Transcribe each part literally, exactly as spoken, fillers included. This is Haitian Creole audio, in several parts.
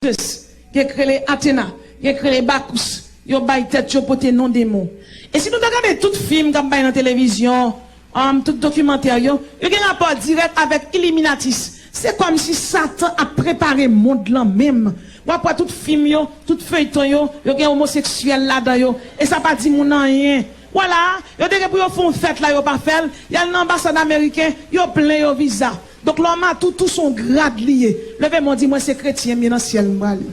Zeus, gen k rele Athena, gen k rele Bacchus, yo bay tèt yo pote non demon. E si nou ta gade tout fim k ap bay nan televizyon, um, tout dokimantè yo, yo gen rapò dirèk avèk Illuminatis. Se kòmsi Satan ap prepare mond lan menm. W ap wè tout fim yo, tout feyton yo, yo gen omoseksyèl ladan yo. E sa pa di moun anyen. Wala, yo te gen pou yo fè yon fèt la, yo pa fè l. Y al nan anbasad ameriken, yo plen yo viza. Donk, lè w matou, tou se yon grad li ye. Leve men w di, mwen se kretyen, m ye nan syèl, m prale.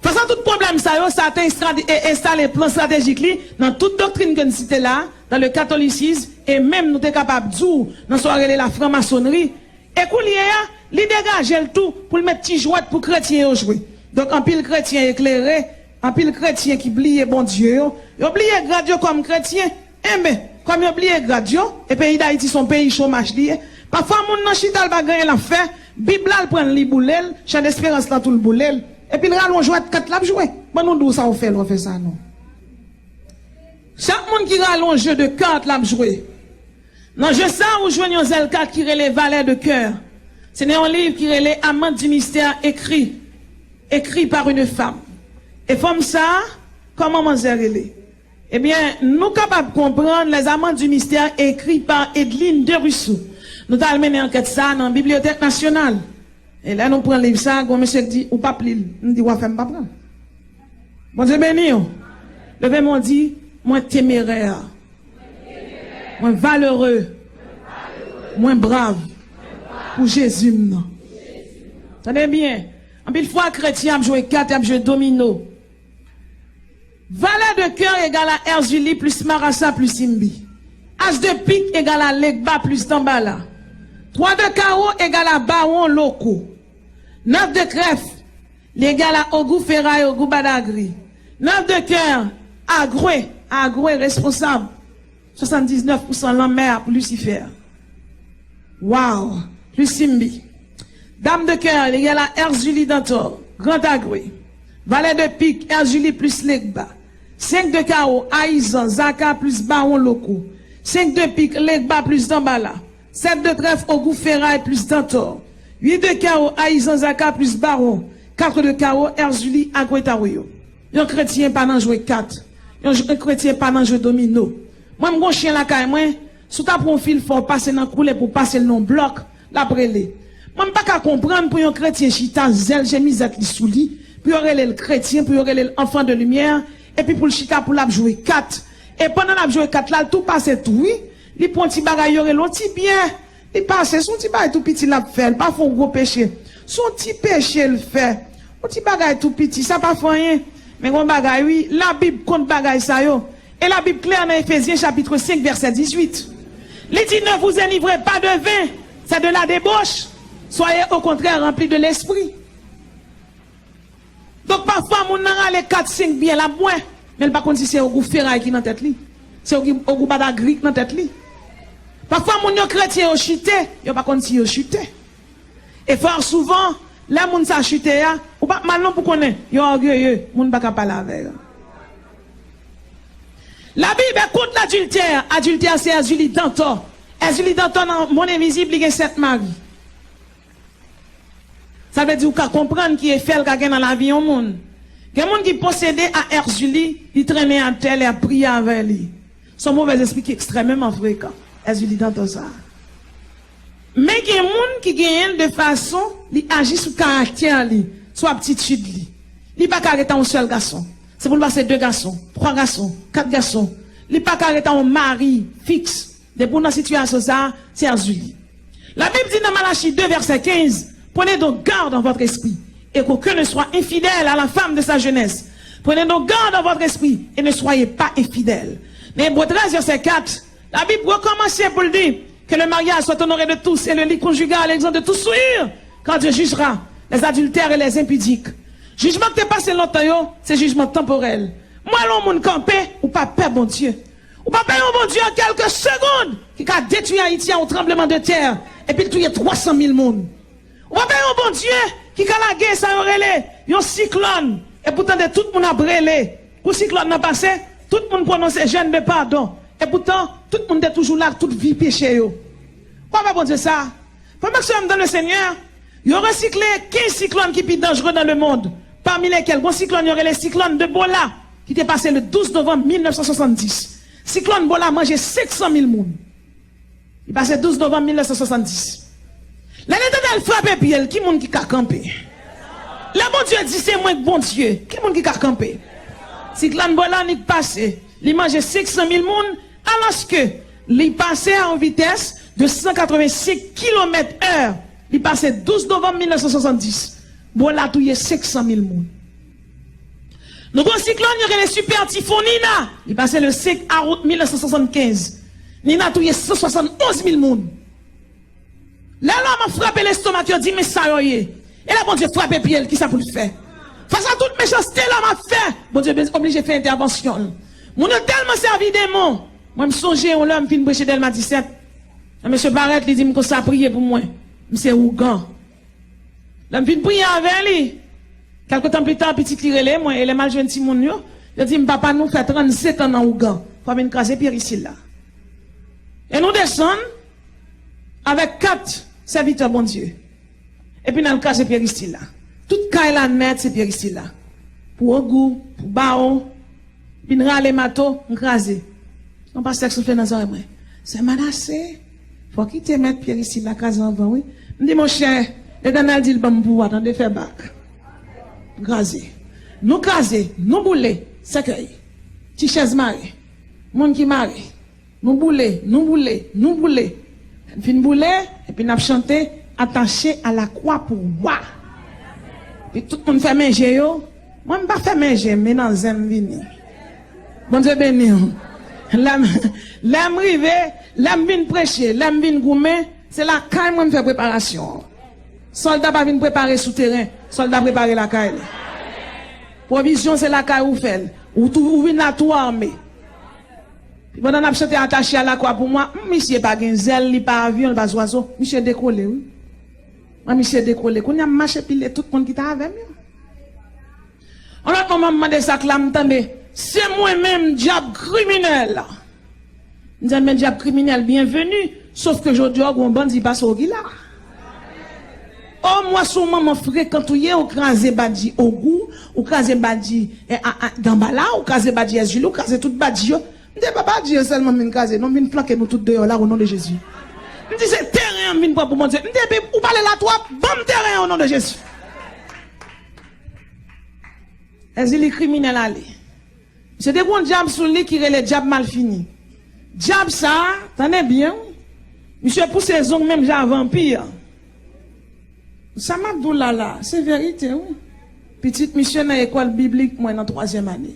Fas a tout pwoblèm sa yo, Satan estra-, e-, enstale plan estratejik li nan tout doktrin ke n site la, dans le catholicisme, e menm nou te kapab di w nan sa w rele la franmasonri, e kounye a, li degaje l tou pou l met ti jwèt pou kretyen yo jwe. Donk, anpil kretyen eklere, anpil kretyen ki bliye Bondye yo, yo bliye grad yo kòm kretyen. Enben, kòm yo bliye grad yo, e peyi Dayiti se yon peyi chomaj li ye, pafwa moun nan chita, l pa gen anyen l ap fè, Bib la, l pran l, li boule l, Chan Desperans lan tou, l boule l, epi l rale yon jwèt kat l ap jwe. Ban nou di w sa w fè lè w fè sa non. Chak moun ki rale yon je de kat l ap jwe. Nan je sa, ou jwenn yon zèl kat ki rele Valet de cœur. Se nan yon liv ki rele Amante du mystère, écrit, écrit par une femme. E fanm sa, kòman manzè rele? Ebyen, nou kapab konprann Les Amantes du Mystère, écrit par Edline Derusso. Nou t al mennen ankèt sa nan Bibliyotèk Nasyonal. E lè nou pran liv sa, gon mesye k di, ou p ap li l. M di, w a fè m pa pran l. Bondye beni w. Leve men w di, mwen temerè. Mwen valere. Mwen brav. Pou Jezi m nan. Tande byen. Anpil fwa, kretyen ap jwe kat, y ap jwe domino. Valet de cœur égal à Erzulie plus Marasa plus Simbi. As de pique égal à Legba plus Dambala. Trois de carreau égal à Bawon Loko. Neuf de trèfle égal à Ogou Feray, Ogou Badagri. Neuf de cœur, Agwe, Agwe responsab. Swasanndiznèf pousan lanmè a pou Lisifè. Wow! Plis Simbi. Dam de kè, li gen la Èzili Dantò, Gran Agwe. Valè de pik, Èzili plis Legba. Senk de kawo, Ayizan, Zaka plis Bawon Loko. Senk de pik, Legba plis Danbala. Sèt de trèf, Ogou Feray plis Dantò. Uit de kawo, Ayizan, Zaka plis Bawon. Kat de kawo, Èzili, Agwe Tawoyo. Yon kretyen pa nan jwe kat. Yon j-, yon kretyen pa nan jwe domino. Mwen, m gon chen lakay mwen, si w ta pran yon fil fè w pase nan koulè pou w pase l nan yon blòk, l ap rele. Mwen, m pa ka konprann pou yon kretyen chita, zèl jemizèt li sou li, pou yo rele l kretyen, pou yo rele l enfant de lumière, epi pou l chita, pou l ap jwe kat. E pandan l ap jwe kat la, l tou pase tou, wi. Li pran yon ti bagay, yo rele yon ti byè. Li pase, se yon ti bagay tou piti l ap fè, li pa fè yon gwo peche. Se yon ti peche l fè. Yon ti bagay tou piti, sa pa fè anyen. Men gon bagay, wi, Labib kont bagay sa yo. E Labib klè nan Efezyen chapit senk, vèsè dizuit. Li di, ne vous enivrez pas de vin, c'est de la débauche. Soyez au contraire remplis de l'esprit. Donk, pafwa, moun nan rale kat, senk byè, l ap bwè, men l pa konn si se ogou feray ki nan tèt li, se ogou, ogou badagri ki nan tèt li. Pafwa, moun yo kretyen, yo chite, yo pa konn si yo chite. E fò souvan, lè moun sa chite a, ou pa mal non pou konnen, yo ògeye, moun pa ka pale avè yo. La Bible est contre l'adultère. Adiltè se Èzili Dantò. Èzili Dantò nan mond envizib, li gen sèt mari. Sa vle di ou ka konprann ki efè l ka gen nan lavi yon moun. Gen moun ki posede a Èzili, li trennen atè, li ap priye avè li. Se yon movèzespri ki ekstrèmeman frekan, Èzili Dantò sa. Men gen moun ki genyen l de fason li aji sou karaktè li, sou aptitid li. Li pa ka ret a yon sèl gason. Se pou l pase de gason, twa gason, kat gason. Li pa ka ret a yon mari fiks. Depi w nan sitiyasyon sa a, se Èzili. Labib di nan Malachi de vèsè kenz, prenez donc garde en votre esprit, et qu'aucun ne soit infidèle à la femme de sa jeunesse. Prenez donc garde en votre esprit, et ne soyez pas infidèles. Nan Ebre trèz vèsè kat, Labib rekòmanse pou l di, que le mariage soit honoré de tous, et le lit conjugal exempt de tout souillure, car Dieu jugera les adultères et les impudiques. Jijman ki te pase lontan yo, se jijman tanporèl. Mwen, lè yon moun kanpe, ou pa pè Bondye. Ou pa pè yon Bondye an kèlke segonn ki ka detwi Ayiti a yon tranblemanntè, epi l touye twa san mil moun. Ou pa pè yon Bondye ki ka lage sa yo rele yon siklòn, epi w tande tout moun ap rele. Kou siklòn nan pase, tout moun pwononse jèn de padon. Epoutan, tout moun te toujou la ak tout vye peche yo. Ou pa pè Bondye sa? Frè m ak sè m dans le Seigneur, yo resikle kenz siklòn ki pi danjere dans le monde, pami lekel gon siklòn yo rele siklòn de Bola, ki te pase le douz novanm mil nèf san swasanndis. Siklòn Bola manje senk san mil moun. Li pase douz novanm mil nèf san swasanndis. Lè Letènèl frape pye l, ki moun ki ka kanpe? Lè Bondye di, "Se mwen k Bondye," ki moun ki ka kanpe? Siklòn Bola ki pase, li manje senk san mil moun, alòske li pase a yon vitès de san katrevensenk kilomèt è. Li pase douz novanm mil nèf san swasanndis. Bola touye senk san mil moun. Nou gon siklòn yo rele Super Typhon Nina. Li pase le senk a out mil nèf san swasannkenz. Nina touye san swasann onz mil moun. Lè lòm ap frape lestomak, yo di, "Men sa yo ye." E lè Bondye frape pye l, ki sa pou l fè? Fas a tout mechanste lòm ap fè, Bondye oblije fè entèvansyon l. Moun yo tèlman sèvi demon. Mwen, m sonje yon lè m fin preche Dèlma disèt. Yon mesye parèt, li di m konsa, "Priye pou mwen. M se ougan." Lè m fin priye avè li, kèlke tan pita, pitit li rele mwen, e lè m al jwenn timoun yo, yo di m, "Papa, nou fè trannsetan nan ougan. Fò vin kraze pye Risil la." E nou desann avèk kat sèvitè Bondye. Epi n al kraze pye Risil la. Tout kay la nèt, se pye Risil la. Pou ogou, pou bawon, vin rale mato, m kraze. Yon pastè k soufle nan zòrèy mwen. "Sè Manase, fò w kite mèt pye Risil la kraze anvan, wi." M di, "Monchè, Letènèl di l ban m pouvwa, tande, fè bak." M kraze. Nou kraze, nou boule, sèkèy. Ti chèz mare. Moun ki mare. Nou boule, nou boule, nou boule. N fin boule, epi n ap chante, "Attaché à la croix pour moi." Epi tout moun fèmen je yo. Mwen, m pa fèmen je m, men nan zen m vini. Bondye beni w. Lè m, lè m rive, lè m vin preche, lè m vin goumen, se lakay mwen m fè preparasyon an. Sòlda pa vin prepare sou teren, sòlda prepare lakay li. Pwovizyon se lakay ou fè l. Ou tou, ou vin la tou ame. Epi pandan n ap chante "Attaché à la croix pour moi", hmm, misye pa gen zèl, li pa avyon, li pa zwazo. Misye dekole, wi. Mwen, misye dekole. Kounye a, m mache pile tout moun ki t avè m yo. Yon lòt moman, m mande sa k la, m tande, "Se mwen menm, dyab kriminèl." M di, "Men dyab kriminèl, byenveni, sof ke jodi a, w gon bandi pase w ki la." O, m wè se yon manman frekan ou ye, ou kraze badji Ogou, ou kraze badji, eh, a, a, Danbala, ou kraze badji Èzili, ou kraze tout badji yo. M di, "E pa badji yo sèlman m vin kraze, non, m vin flanke nou tout deyò la, o non de Jezi." M di, "Se teren an m vin pran pou Bondye." M di, "Epi ou pale la twòp, ban m teren an, o non de Jezi." Èzili kriminèl ale. Misye te gon dyab sou li ki rele dyab malfini. Dyab sa a, tande byen, wi. Misye pouse zong menm jan a vanpi a. Sa m ap di w la la, se verite, wi. Pitit misye nan ekòl biblik mwen nan twazyèm ane.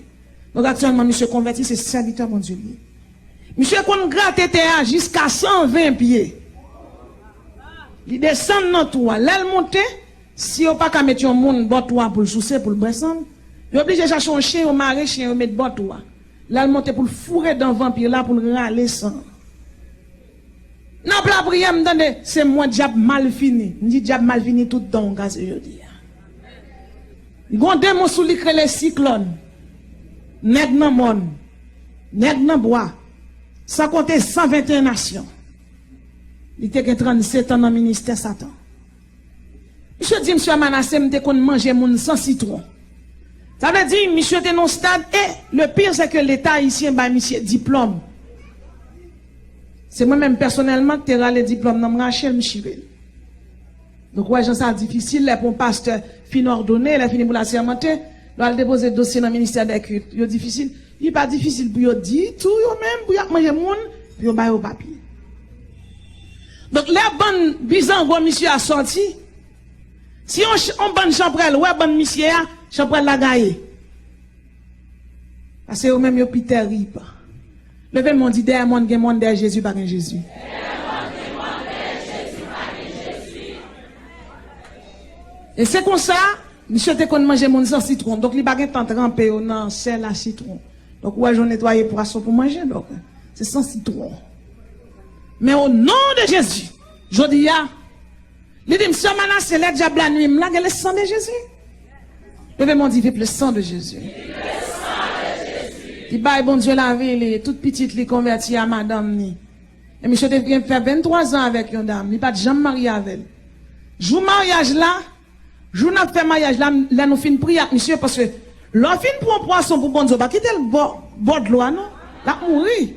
Donk, aktyèlman, misye konvèti, se sèvitè Bondye li ye. Misye konn grate tè a jiska san ven pye. Li desann nan twou a. Lè l monte, si yo pa ka met yon moun bò twou a pou l souse, pou l bwè san l, yo oblije chache yon chen, yo mare chen, yo met bò twou a. Lè l monte pou l foure dan vanpi la, pou l rale san. N ap lapriyè, m tande, "Se mwen dyab malfini." M di, "Dyab malfini, tout dan w kraze jodi a." Li gon demon sou li k rele siklòn. Nèg nan mòn. Nèg nan bwa. San konte san venteyen nasyon. Li te gen trannsetan nan ministè Satan. Misye di, "Misye Manase, m te konn manje moun san sitwon." Sa vle di, misye te nan yon stad, e le pire, se ke Leta ayisyen bay misye diplòm. Se mwen menm pèsonèlman ki te rale diplòm nan, m rache l, m chire l. Donk, ou wè jan sa difisil, lè pou yon pastè fin òdone, lè fini pou l asèmante, lè w al depoze dosye nan ministè dè kilt, yo difisil. Li pa difisil pou yo ditou, yo menm, pou y ap manje moun, pou yo ba yo papye. Donk, lè bann bizango misye a sòti, si yon ch-, yon bann chanpwèl wè bann misye a, chanpwèl la gaye. Paske yo menm yo pi tèrib. Leve men w, di, "Dèyè mòn gen mòn, dèyè Jezi pa gen Jezi." E se konsa, misye te konn manje moun san sitwon. Donk, li pa gen tan tranpe yo nan sèl a sitwon. Donk, ou wè jan w netwaye pwason pou manje, donk, se san sitwon. Men o non de Jezi, jodi a, li di m, "Sè Manase, lè dyab la nwi m la, gen le san de Jezi." Leve men w, di, "Viv le san de Jezi." Li bay Bondye lavi li, tout pitit li konvèti a madanm ni. E misye te gen fè venntwa zan avèk yon dam, li pa t janm marye avè l. Jou maryaj la, jou n ap fè maryaj la, lè nou fin priye ak misye, paske lè w fin pran pwason pou Bondye, w pa kite l bò, bò dlo a non, l ap mouri.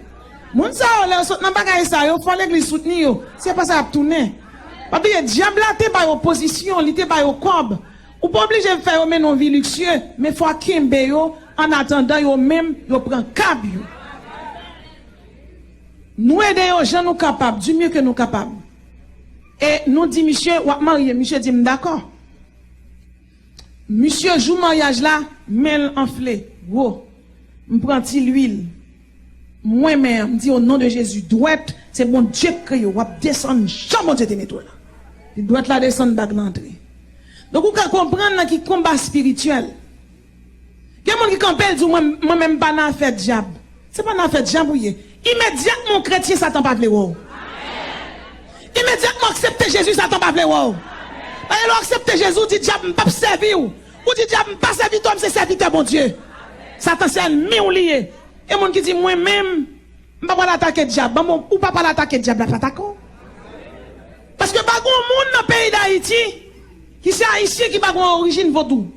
Moun sa yo, lè yo sot nan bagay sa yo, fò legliz soutni yo, se pa sa y ap tounen. Pa bliye, dyab la te ba yo pozisyon, li te ba yo kòb. Ou pa oblije fè yo mennen yon vi liksye, men fò w kenbe yo, annatandan yo menm, yo pran kab yo. Nou ede yo jan nou kapab, du mieux que nou kapab. E nou di misye, w ap marye, misye di m dakò. Misye, jou maryaj la, men l anfle, gwo. M pran ti lwil. Mwen menm, m di, o non de Jezi, dwèt, se Bondye k kreye w, w ap desann jan Bondye te mete w la. Dwèt la desann, bag la antre. Donk, ou ka konprann nan ki konba espirityèl. Gen moun ki kanpe, l di w, mwen, mwen menm m pa nan afè dyab. Se pa nan afè dyab ou ye. Imedyatman w kretyen, Satan pa vle wè w. Imedyatman w aksepte Jezi, Satan pa vle wè w. Paske lè w aksepte Jezi, ou di dyab, m p ap sèvi w. Ou di dyab, m pa sèvitè w, m se sèvitè Bondye. Satan se ènmi w li ye. Gen moun ki di, mwen menm, m pa pral atake dyab. Ban m, ou pa pral atake dyab, l ap atake w. Paske pa gen yon moun nan peyi Dayiti ki se Ayisyen ki pa gen yon orijin vodou.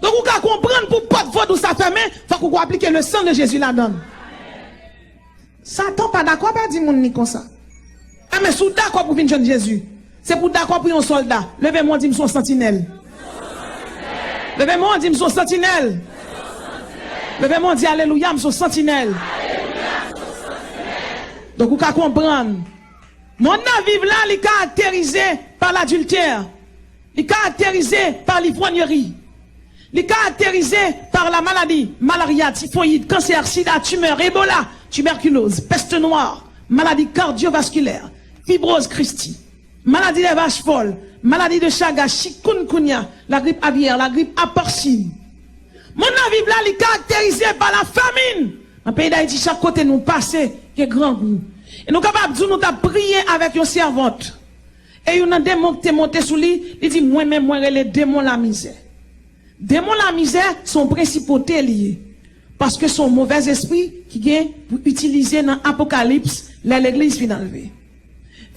Donk, ou ka konprann pou pòt vodou sa fèmen, fòk ou aplike le sang de Jésus ladan l. Satan pa dakò pèdi moun li konsa. Enben, si w dakò pou vin jwenn Jezi, se pou w dakò pou yon sòlda. Leve men w, di m se yon santinèl. Leve men w, di m se yon santinèl. Leve men w, di alelouya, m se yon santinèl. Donk, ou ka konprann. Mond n ap viv la, li karakterize pa ladiltè. Li karakterize pa livronyeri. Li karakterize pa la maladi, malarya, tifoyid, kansè, sida, timè, ebola, tibèkiloz, pès nwa, maladi kadyovaskilè, fibroz kisti, maladi de vach fòl, maladi de chaga, chikungunya, lagrip avyè, lagrip aporsin. Mond n ap viv la, li karakterize pa lafamin. Nan peyi Dayiti, chak kote nou pase, gen grangou. E nou kapab di w nou t ap priye avèk yon sèvant. E youn nan demon ki te monte sou li, li di, mwen menm, mwen rele demon lamizè. Demon lamizè se yon prensipote li ye. Paske se yon movèzespri ki gen pou itilize nan Apokalips lè legliz fin anlve.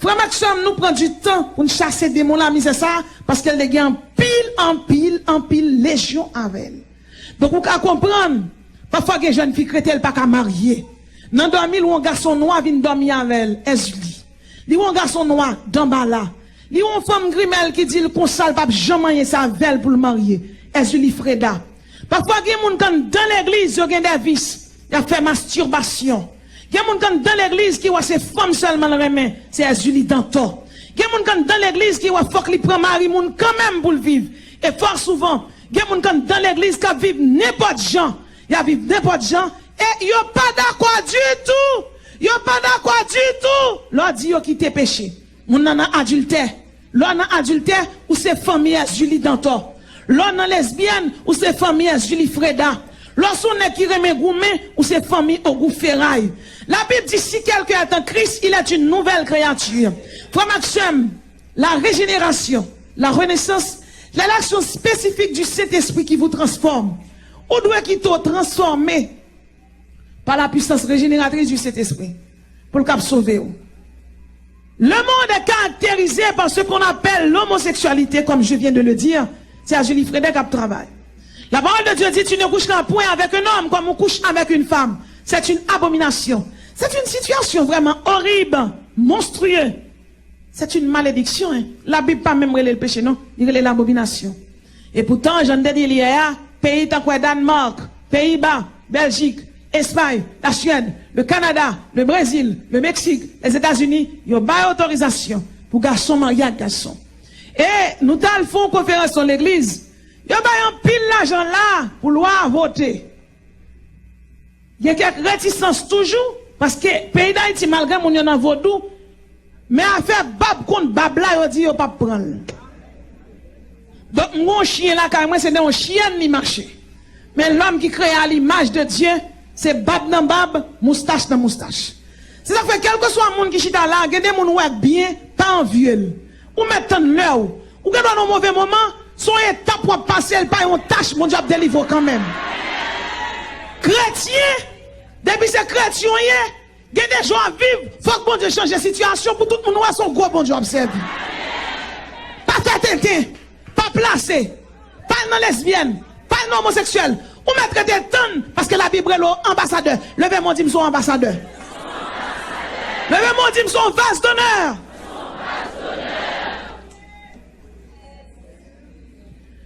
Frè m ak sè m, nou pran di tan pou n chase demon lamizè sa a, paske l te gen anpil, anpil, anpil lejyon avè l. Donk, ou ka konprann, pafwa gen jèn fi k rete, l pa ka marye. Nan dòmi, l wè yon gason nwa vin dòmi avè l, Èzili. Li wè yon gason nwa, Danbala. Li wè yon fanm grimèl ki di l konsa l p ap janm anyen sa avè l pou l marye, Èzili Freda. Pafwa gen moun k anndan legliz, yo gen de vis, y ap fè mastibasyon. Gen moun k anndan legliz ki wè se fanm sèlman l renmen, se Èzili Dantò. Gen moun k anndan legliz ki wè fòk li pran mari moun kanmenm pou l viv. E fò souvan, gen moun k anndan legliz k ap viv nenpòt jan. Y ap viv nenpòt jan. E yo pa dakò ditou. Yo pa dakò ditou. Lè w di yo kite peche. Moun nan nan adiltè. Lè w nan adiltè, ou se fanmi Èzili Dantò. Lè w nan lesbyèn, ou se fanmi Èzili Freda. Lè w se yon nèg ki renmen goumen, ou se fanmi Ogou Feray. La Bible dit, si quelqu'un est en Christ, il est une nouvelle créature. Frè m ak sè m, la régénération, la renaissance, c'est l'action spécifique du Saint-Esprit qui vous transforme. Ou dwe kite w transfòme par la puissance régénératrice du Saint-Esprit, pou l kab sove w. Le monde est caractérisé par ce qu'on appelle l'homosexualité, comme je viens de le dire, se Julie Frederick k ap travay. La parole de Dieu dit, tu ne coucheras point avec un homme comme on couche avec une femme. C'est une abomination. C'est une situation vraiment horrible, monstrueuse. C'est une malédiction, hein. Labib pa menm rele l peche, non. Li rele l abominasyon. E poutan, jan n te di l yè a, peyi tankou Dànmak, Peyiba, Bèljik, Espay, Lasuèd, le Kanada, le Brezil, le Meksik, Lèzetazini, yo bay otorizasyon pou gason marye ak gason. E nou t al fè yon konferans nan legliz, yo bay anpil lajan la pou lwa a vote. Gen kèk retisans toujou, paske peyi Dayiti, malgre moun yo nan vodou, men afè bab kont bab la, yo di yo p ap pran l. Donk, m gen yon chyen lakay mwen, se nan yon chyèn li mache. Men lòm ki kreye a limaj de Dye, se bab nan bab, moustach nan moustach. Se sa k fè, kèlkeswa moun ki chita la, gen de moun ou wè k byen, pa anvye l. Ou mèt tann lè w. Ou gen dwa nan move moman, se yon etap w ap pase, l pa yon tach, Bondye ap delivre w kanmenm. Kretyen, depi se kretyen w ye, Gen de jan w ap viv, fòk Bondye chanje sitiyasyon pou tout moun wè se yon gwo Bondye w ap sèvi. Pa fè tenten, pa plase, pa al nan lesbyèn, pa al nan omoseksyèl. Ou mèt rete tann, paske Labib rele w anbasadè. Leve men w di m se yon anbasadè. Leve men w di m se yon vase d'honneur.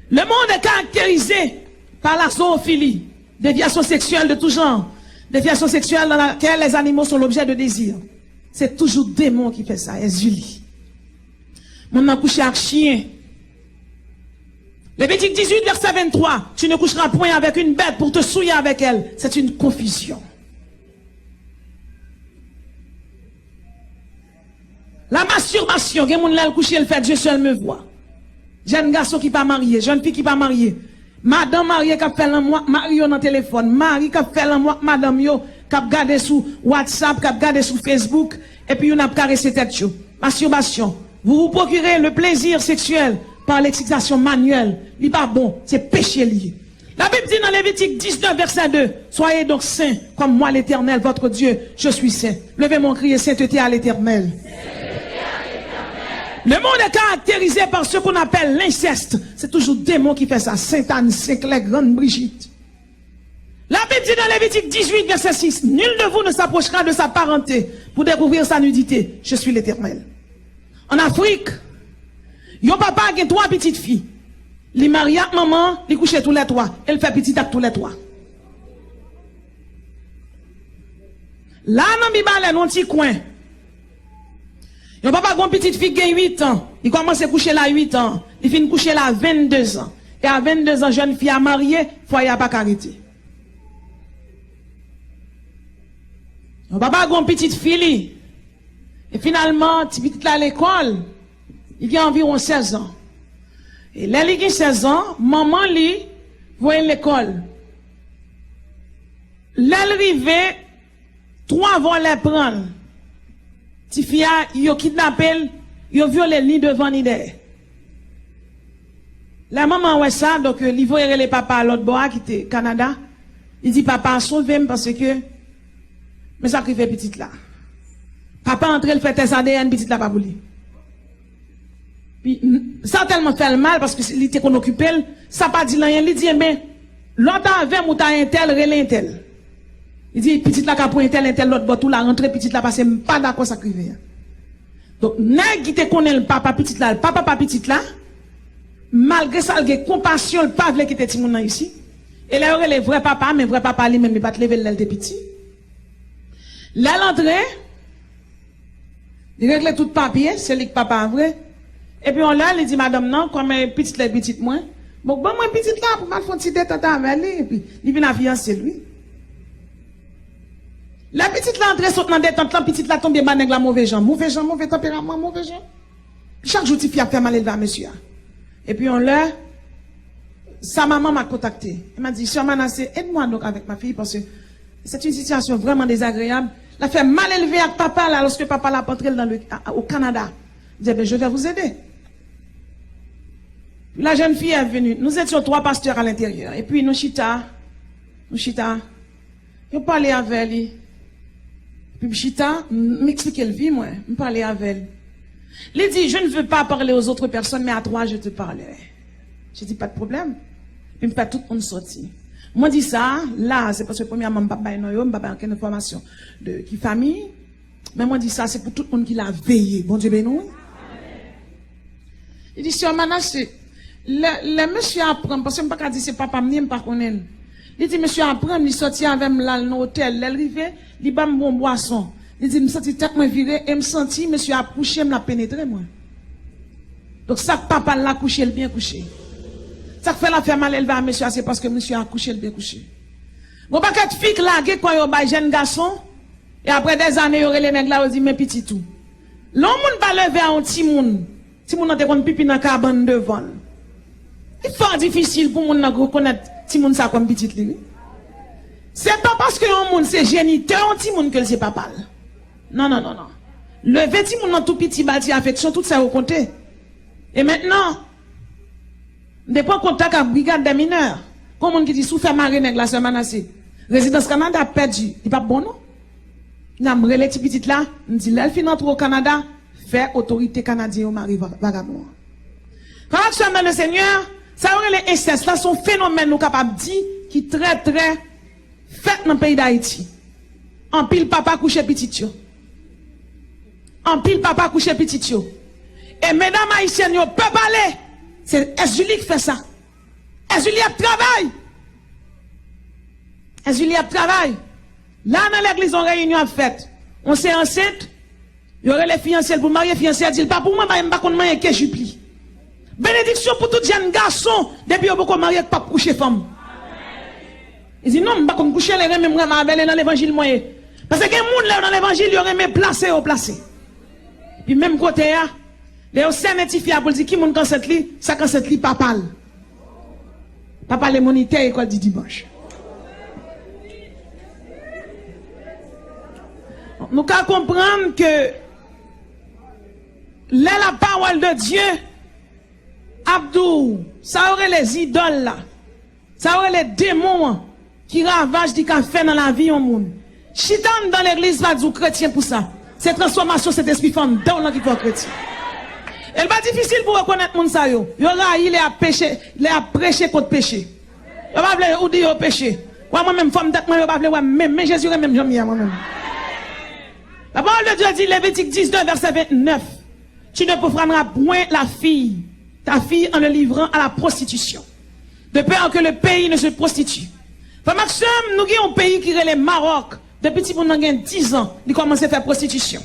Le monde est caractérisé par la zoophilie, déviation sexuelle de tout genre, déviation sexuelle dans laquelle les animaux sont l'objet de désir. Se toujou demon ki fè sa, Èzili. Moun nan kouche ak chyen. Levitik dizuit, vèsè venntwa, tu ne coucheras point avec une bête pour te souiller avec elle. C'est une confusion. La masturbation, gen moun lè l kouche, l fè Dieu seul me voit. Jèn gason ki pa marye, jèn fi ki pa marye, madanm marye k ap fè lanmou ak mari yo nan telefòn, mari k ap fè lanmou ak madanm yo, k ap gade sou WhatsApp, k ap gade sou Facebook, epi youn ap karese tèt yo. Masturbation. Vous vous procurez le plaisir sexuel par l'excitation manuelle. Li pa bon, se peche li ye. Labib di nan Levitik diznèf, vèsè de, soyez donc saints, comme moi, l'Éternel, votre Dieu, je suis saint. Leve men w, kriye, sainteté à l'Éternel. Le monde est caractérisé par ce qu'on appelle l'inceste. Se toujou demon ki fè sa. Sentàn, Senklè, Grann Brijit. Labib di nan Levitik dizuit, vèsè sis, nul de vous ne s'approchera de sa parenté pour découvrir sa nudité. Je suis l'Éternel. Ann Afrik, yon papa gen twa pitit fi. Li marye ak manman an, li kouche toulètwa, e l fè pitit ak toulètwa. La, nan Bib la, nan yon ti kwen, yon papa gen yon pitit fi ki gen uit an. Li kòmanse kouche l a uit an. Li fin kouche l a venndezan. E a venndezan, jèn fi a marye, fwaye a pa ka rete. Yon papa gen yon pitit fi li. E finalman, ti pitit la lekòl, li gen anviwon sèz an. E lè li gen sèz an, manman li voye l lekòl. Lè l rive, twa vòlè pran l. Tifi a, yo kidnape l, yo vyole l ni devan ni dèyè. Lè manman an wè sa, donk, li voye rele papa a lòt bò a ki te Kanada. Li di, "Papa, sove m paske men sa k rive pitit la." Papa antre, l fè tès A D N, pitit la pa pou li. Pi, n-, sa tèlman fè l mal, paske li te konn okipe l, sa pa di l anyen. Li di, "Enben, lè w ta avè m, ou ta entèl, rele entèl." Li di, "Pitit la ka pou entèl, entèl lòt bò tou la, rantre pitit la, paske m pa dakò sa k rive a." Donk, nèg ki te konnen l papa pitit la, l pa papa pitit la, malgre sa, l gen konpasyon, l pa vle kite timoun nan isi. E lè yo rele vrè papa, men vrè papa li menm, li pa t leve l lè l te piti. Lè l antre, li regle tout papye, se li k papa a vre. Epi yon lè, li di madanm nan, "Kòm pitit la e pitit mwen, bon, ban mwen pitit la pou m al fè yon ti detant avè li." Epi li vin a fiyanse l, wi. Lè pitit la antre sot nan detant lan, pitit la tonbe ba nèg la move jan. Move jan, move tanperaman, move jan. Chak jou, tifi ap fè malelve a mesye a. Epi yon lè, sa maman m'a contacté. Elle m'a dit, "Sœur Manassé, aide-moi donc avec ma fille parce que c'est une situation vraiment désagréable. L ap fè malelve ak papa la, alòske papa la ap antre l nan le, a, a, au Canada." Je dis, "Ben, je vais vous aider." Puis la jeune fille est venue. Nous étions trois pasteurs à l'intérieur. Et puis nou chita, nou chita. Yo pale avè li. Epi m chita, m, m eksplike l vi mwen, m pale avè l. Li di, "Je ne veux pas parler aux autres personnes, mais à toi, je te parlerai." Je dis, "Pas de problème." Epi m fè tout moun soti. Mwen di sa, la, se paske premyèman, m p ap bay non yo, m p ap bay okenn enfòmasyon de ki fanmi. Men mwen di sa, se pou tout moun ki la veye. Bondye beni w. Li di, "Sè Manasse, lè, lè mesye a pran m, paske m pa ka di se papa m ni, m pa konnen l." Li di, "Mesye a pran m, li sòti avè m, l al nan otèl. Lè l rive, li ban m bon bwason." Li di, "M santi tèt mwen vire e m santi mesye a ap kouche m, l ap penetre mwen." Donk, sa k papa l la kouche l byen kouche. Sa k fè l ap fè malelve a mesye a, se paske mesye a kouche l byen kouche. Gon pakèt fi k lage kò yo bay jèn gason, e apre dèzane, yo rele nèg la, yo di, "Men pitit ou." Lè yon moun pa leve a yon timoun, timoun nan te konn pipi nan kabann devan l. Li fò difisil pou moun nan rekonèt timoun sa kòm pitit li, wi. Se pa paske yon moun se jenitè yon timoun ke l se papa l. Non, non, non, non. Leve timoun nan tou piti, ba l ti afeksyon, tout sa yo konte. E mentnan, m te pran kontak ak Brigade des Mineurs. Gon moun ki di, "Si w fè mare nèg la, sè Manasse, rezidans Kanada ap pèdi, li p ap bon non." Kounya m rele ti pitit la, m di lè l fin antre o Kanada, fè otorite kanadyen yo mare va- vagabon an. Frè ak sè m nan le Senyè, sa yo rele ensès la, se yon fenomèn nou kapab di ki trè, trè fèt nan peyi Dayiti. Anpil papa kouche pitit yo. Anpil papa kouche pitit yo. E medam ayisyèn yo pè pale. Se Èzili k fè sa. Èzili ap travay. Èzili ap travay. La nan legliz yon reyinyon ap fèt. Yon se ansent. Yo rele fiyanse l pou l marye, fiyanse a di l pa pou mwen, paske m pa konn manyen ke jip li. Benediksyon pou tout jèn gason depi yo poko marye k p ap kouche fanm. Li di non, m pa konn kouche, lè renmen m renmen avè l, e nan levanjil mwen ye. Paske gen moun lè yo nan levanjil, yo renmen plase yo plase. Epi menm kote a, lè yo sènen tifi a pou l di ki moun k ansent li, sa k ansent li papa l. Papa lemonitè, école du dimanche. Nou ka konprann ke lè la parole de Dieu ap di w, sa yo rele zidòl la, sa yo rele demon an, ki ravaj li ka fè nan lavi yon moun. Chita anndan legliz pa di w kretyen pou sa. Se transfòmasyon Sentespri fè anndan w lan ki fè w kretyen. E l pa difisil pou rekonèt moun sa yo. Yo rayi lè y ap peche, lè y ap preche kont peche. Yo pa vle ou di yo peche. Wè mwen menm, fòm tèt mwen, yo pa vle wè m menm. Men Jezi renmen m jan m ye a mwen menm. La parole de Dieu dit, Lévitique dix-deux, verset vingt-neuf, tu ne profaneras point la fille, ta fille en le livrant à la prostitution, de peur que le pays ne se prostitue. Frè m ak sè m, nou gen yon peyi ki rele Mawòk. Depi timoun nan gen diz an, li kòmanse fè pwostitisyon.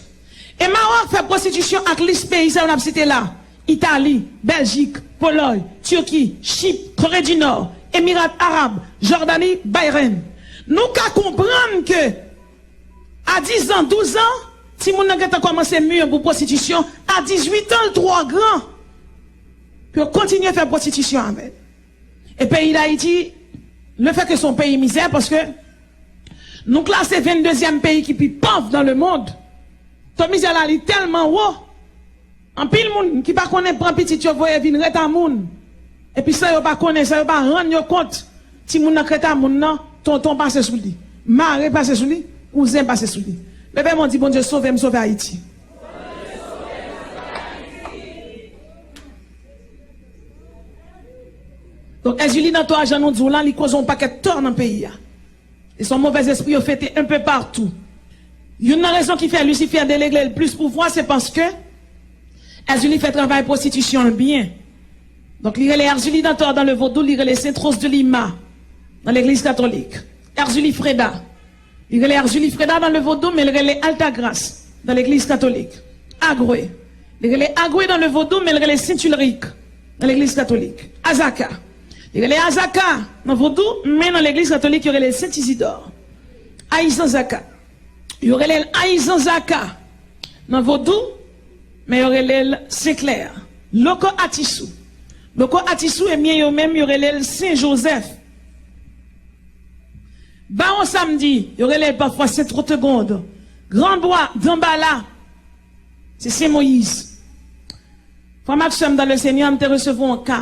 E Mawòk fè pwostitisyon ak lis peyi sa yo n ap site la, Itali, Bèljik, Polòy, Tiki, Chip, Kore di Nò, Emirat Arab, Jòdani, Bahreïn. Nou ka konprann ke a diz an, douz an, timoun nan gentan kòmanse mi pou pwostitisyon. A dizuit an, l twò gran pou yo kontinye fè pwostitisyon avè l. E peyi Dayiti, le fè ke se yon peyi mizè, paske nou klase venndezyèm peyi ki pi pòv dans le monde. To mizè la, li tèlman wo. Anpil moun ki pa konnen pran pitit yo voye vin rete a moun. Epi san yo pa konnen, san yo pa rann yo kont, timoun nan k rete a moun nan, tonton pase sou li, mare pase sou li, kouzen pase sou li. Leve men w di, Bondye, sove m, sove Ayiti. Donk, Èzili nan to a, jan nou di w la, li koze yon pakèt tò nan peyi a. E se yon movèzespri yo fete enpe patou. Youn nan rezon ki fè Lisifè delegle l plis pouvwa, se paske Èzili fè travay pwostitisyon l byen. Donk, li rele Èzili nan to a, dans le vodou, li rele Sainte Rose de Lima nan legliz katolik. Èzili Freda. Li rele Èzili Freda dans le vodou, men l rele Altagrace dans l'église catholique. Agwe. Li rele Agwe dans le vodou, men l rele Saint Ulrich nan legliz katolik. Azaka. Li rele Azaka nan vodou, men nan legliz katolik, yo rele l Saint Isidore. Ayizanzaka. Yo rele l Ayizanzaka nan vodou, men yo rele l Sen Klè. Loko Atisou. Loko Atisou, ebyen, yo menm, yo rele l Sen Jozèf. Bawon Samdi, yo rele l pafwa Sen Twotegonn. Granbwa, Danbala, se Sen Moyiz. Frè m ak sè m dans le Seigneur, m te resevwa yon ka.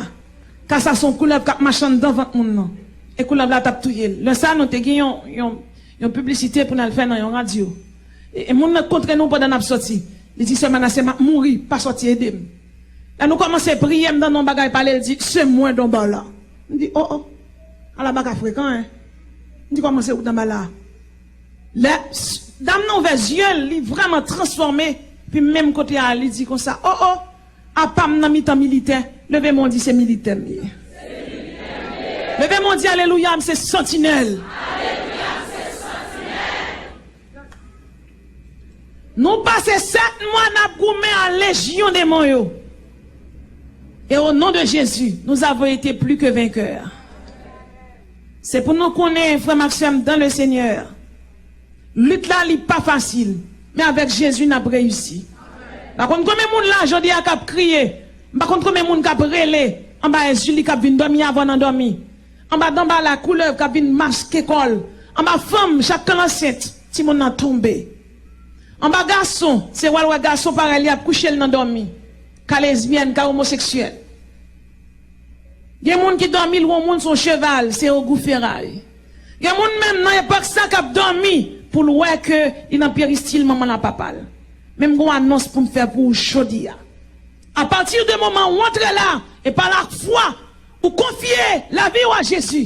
Ka sa se yon koulèv k ap mache anndan vant moun nan. E koulèv la t ap touye l. Lè sa a, nou te gen yon, yon, yon piblisite pou n al fè nan yon radyo. E, e moun nan kontre nou pandan n ap sòti. Li di, Sè Manasse, m ap mouri, pa sòti ede m. Lè nou kòmanse priye, m tande yon bagay pale, l di, Se mwen Danbala. M di, O, o. Ala bagay frekan, en. M di, Kòman se ou Danbala? Lè s- dam nan ouvè zye l, li vrèman transfòme. Pi menm kote a, li di konsa, O, o, apa m nan mitan militè? Leve men w di se militè m ye. Leve men w di alelouya, m se santinèl. Nou pase sèt mwa n ap goumen a lejyon demon yo. Et au nom de Jésus, nous avons été plus que vainqueurs. Se pou nou konnen, frè m ak sè m dans le Seigneur, lit la, li pa fasil, men avèk Jezi, n ap reyisi. M pa konn konbyen moun la, jodi a, k ap kriye. M pa konn konbyen moun k ap rele anba Èzili, k ap vin dòmi avè w nan dòmi. Anba Danbala, koulèv k ap vin maske kò l. Anba fanm, chak kan l ansent, timoun nan tonbe. Anba gason, se w al wè gason parèy li ap kouche l nan dòmi. Ka lezbyèn, ka omoseksyèl. Gen moun ki dòmi lwe yon moun sou yon cheval, se ogou feray. Gen moun menm nan epòk sa k ap dòmi, pou l wè ke li nan peristil manman l ak papa l. Men m gen yon anons pou m fè pou ou jodi a. Apati de moman ou antre la, e pa lafwa ou konfye lavi w a Jezi,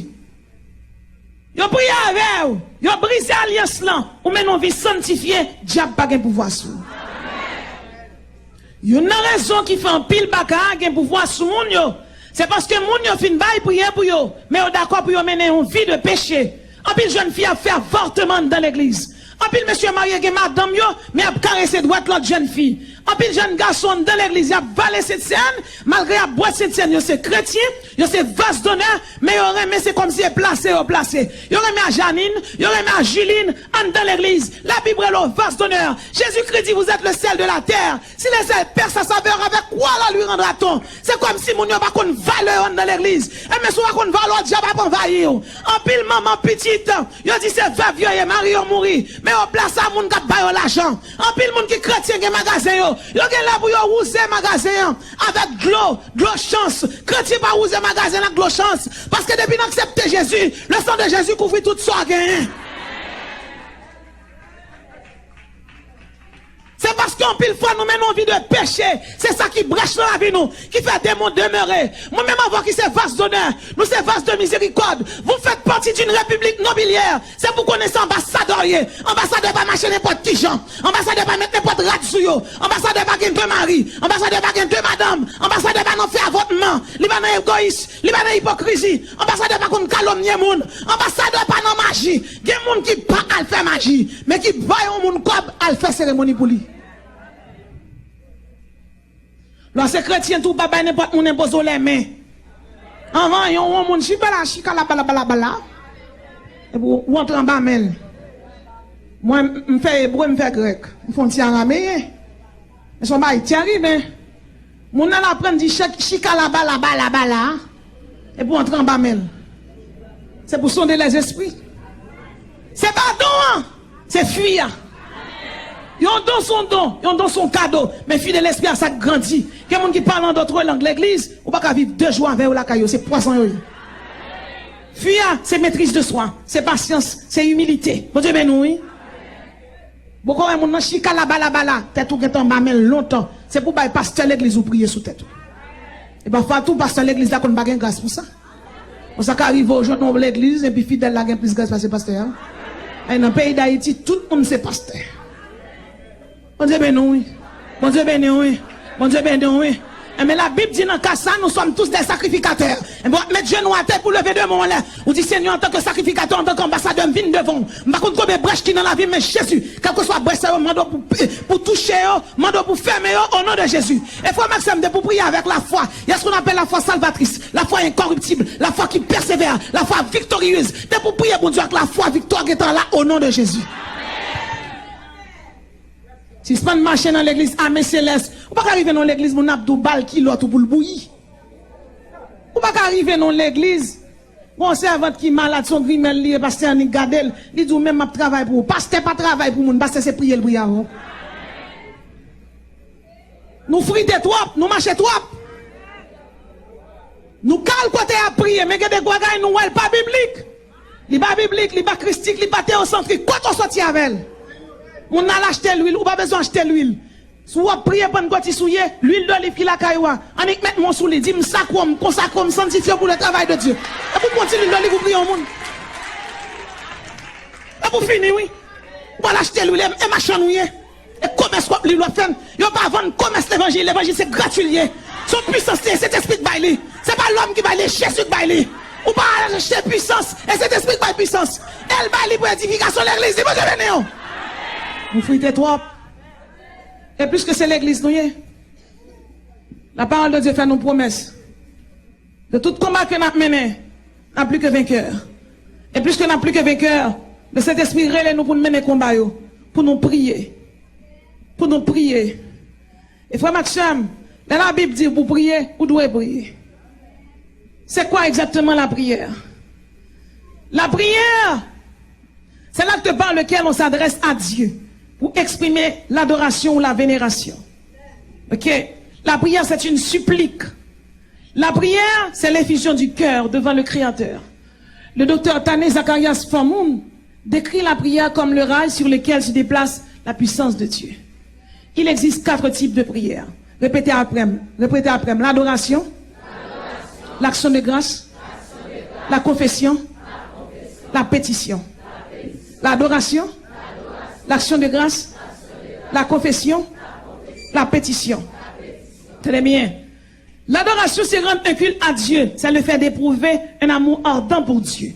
yo priye avè w, yo brize alyans lan, ou mennen yon vi sanntifye, dyab pa gen pouvwa sou ou. Youn nan rezon ki fè anpil baka gen pouvwa sou moun yo, se paske moun yo fin bay priye pou yo, men yo dakò pou yo mennen yon vi de peche. Anpil jèn fi ap fè avòtman anndan legliz. Anpil mesye marye gen madanm yo, men ap karese dwèt lòt jèn fi. Anpil jèn gason anndan legliz, y ap vale sentsèn, malgre y ap bwè sentsèn, yo se kretyen, yo se vas donè, men yo renmen se kòmsi e plase yo plase. Yo renmen a Janine, yo renmen a Juline, anndan legliz. Labib rele w vas donè. Jezikri di, vous êtes le sel de la terre. Si le sel perd sa saveur, avec quoi la lui rendra-t-on? Se kòmsi moun yo pa konn valè yo anndan legliz. Enben, si w pa konn valè w, dyab ap anvayi w. Anpil manman pitit, yo di se vèv yo ye, mari yo mouri. Men yo plase a moun k ap ba yo lajan. Anpil moun ki kretyen gen magazen yo. Yo gen lè pou yo wouze magazen an avèk dlo, dlo chans. Kretyen pa wouze magazen ak dlo chans. Paske depi n aksepte Jezi, le sang de Jésus kouvri tout sa w genyen. Se paske anpil fwa nou mennen yon vi de peche. Se sa ki brèch nan lavi nou, ki fè demon demere. Mwen menm avè w ki se vas donè, nou se vas de mizerikòd. Vous faites partie d'une république nobiliaire. Se pou konnen se anbasadè w ye. Anbasadè pa mache nenpòt ki jan. Anbasadè pa met nenpòt rad sou yo. Anbasadè pa gen de mari. Anbasadè pa gen de madanm. Anbasadè pa nan fè avòtman. Li pa nan egoyis. Li pa nan ipokrizi. Anbasadè pa konn kalomnye moun. Anbasadè pa nan maji. Gen moun ki pa al fè maji, men ki bay yon moun kòb al fè seremoni pou li. Lè w se kretyen tou, pa bay nenpòt moun enpoze w lèmen. Anhan, yon, yon moun chita la, chika la, bala, bala, bala. Epi w, w antre anba men l. Mwen, m, m fè ebre, m fè grèk. M fè yon ti arameyen. Men se yon bagay tèriben. Moun nan aprann di chèk, chika la, bala, bala, bala. Epi w antre anba men l. Se pou sonde lèzespri. Se pa don an, se fwi a. Yon don se yon don, yon don se yon kado. Men fwi de lespri a sa k grandi. Gen moun ki pale an dòt lang legliz, ou pa ka viv de jou avè yo lakay yo, se pwazon yo ye. Fwi a, se metriz de swa, se pasyans, se imilite. Bondye beni w, wi. Boko wè moun nan chika laba laba la, tèt ou gentan anba men l lontan. Se pou bay pastè legliz ou priye sou tèt ou. E pafwa tou, pastè legliz la konn pa gen gras pou sa. Bon, sa ka rive w jwenn yon legliz, epi fidèl la gen plis gras pase pastè a. E nan peyi Dayiti, tout moun se pastè. Bondye beni w, wi. Bondye beni w, wi. Bondye beni w, wi. Enben, Labib di nan ka sa, nous sommes tous des sacrificateurs. Enben, w ap met jenou atè pou leve de men w anlè. Ou di, Senyè, antanke sakrifikatè, antanke anbasadè, m vin devan w. M pa konn konbyen brèch ki nan lavi m, men Jezi, kèlkeswa brèch sa yo, mande w pou, pou touche yo, mande w pou fèmen yo, au nom de Jésus. E frè m ak sè m, depi w priye avèk lafwa, il y a ce qu'on appelle la foi salvatrice, la foi incorruptible, la foi qui persévère, la foi victorieuse. Depi w priye Bondye ak lafwa, viktwa gentan la, au nom de Jésus. Sispann mache nan legliz ame selès. Ou pa ka rive nan legliz, moun ap di w ba l kilòt ou pou l bouyi. Ou pa ka rive nan legliz, gon sèvant ki malad, se yon grimèl li ye, pastè annik gade l, li di w menm m ap travay pou ou. Pastè pa travay pou moun, pastè se priye l priye avè w. Nou frite twòp, nou mache twòp. Nou ka al kote y ap priye, men gen de bagay nou wè l pa biblik. Li pa biblik, li pa kristik, li pa teyosantrik. Kote w soti avè l? Moun nan al achte lwil, ou pa bezwen achte lwil. Si w ap priye Pannkòtis ou ye, lwil doliv ki lakay ou a, annik met men w sou li, di, m sakre w, m konsakre w, m sanntifye w pou le travay de Dye. Epi w pran ti lwil doliv ou priye yon moun. Epi w fini, wi. Ou al achte lwil, e, e machann ou ye. E komès w ap li w ap fè, yo pa vann komès levanjil. Levanjil se gratui l ye. Se yon pwisans li ye, Sentespri k bay li. Se pa lòm ki bay li, Jezi k bay li. Ou pa al achte pwisans, e Sentespri k bay pwisans. E l bay li pou edifikasyon legliz li. Bondye beni w. Nou frite twòp. E piske se legliz nou ye, la parole de Dieu fè nou pwomès. De tout konba ke n ap mennen, n a pli ke venkè. E piske n a pli ke venkè, le Sentespri rele nou pou n mennen konba yo, pou nou priye. Pou nou priye. E frè m ak sè m, lè Labib di w pou priye, ou dwe priye. C'est quoi exactement la prière? La prière, c'est l'acte par lequel on s'adresse à Dieu pour exprimer l'adoration ou la vénération. Ok? La prière, c'est une supplique. La prière, c'est l'effusion du cœur devant le Créateur. Le docteur Tané Zacharias Famoun, Décrit la prière comme le rail sur lequel se déplace la puissance de Dieu. Il existe quatre types de prière. Répétez après, répétez après. L'adoration, l'action de grâce, la confession, la pétition. L'adoration, l'action de grâce, la confession, la pétition. Très bien. L'adoration, c'est rendre un culte à Dieu. C'est le fait d'éprouver un amour ardent pour Dieu.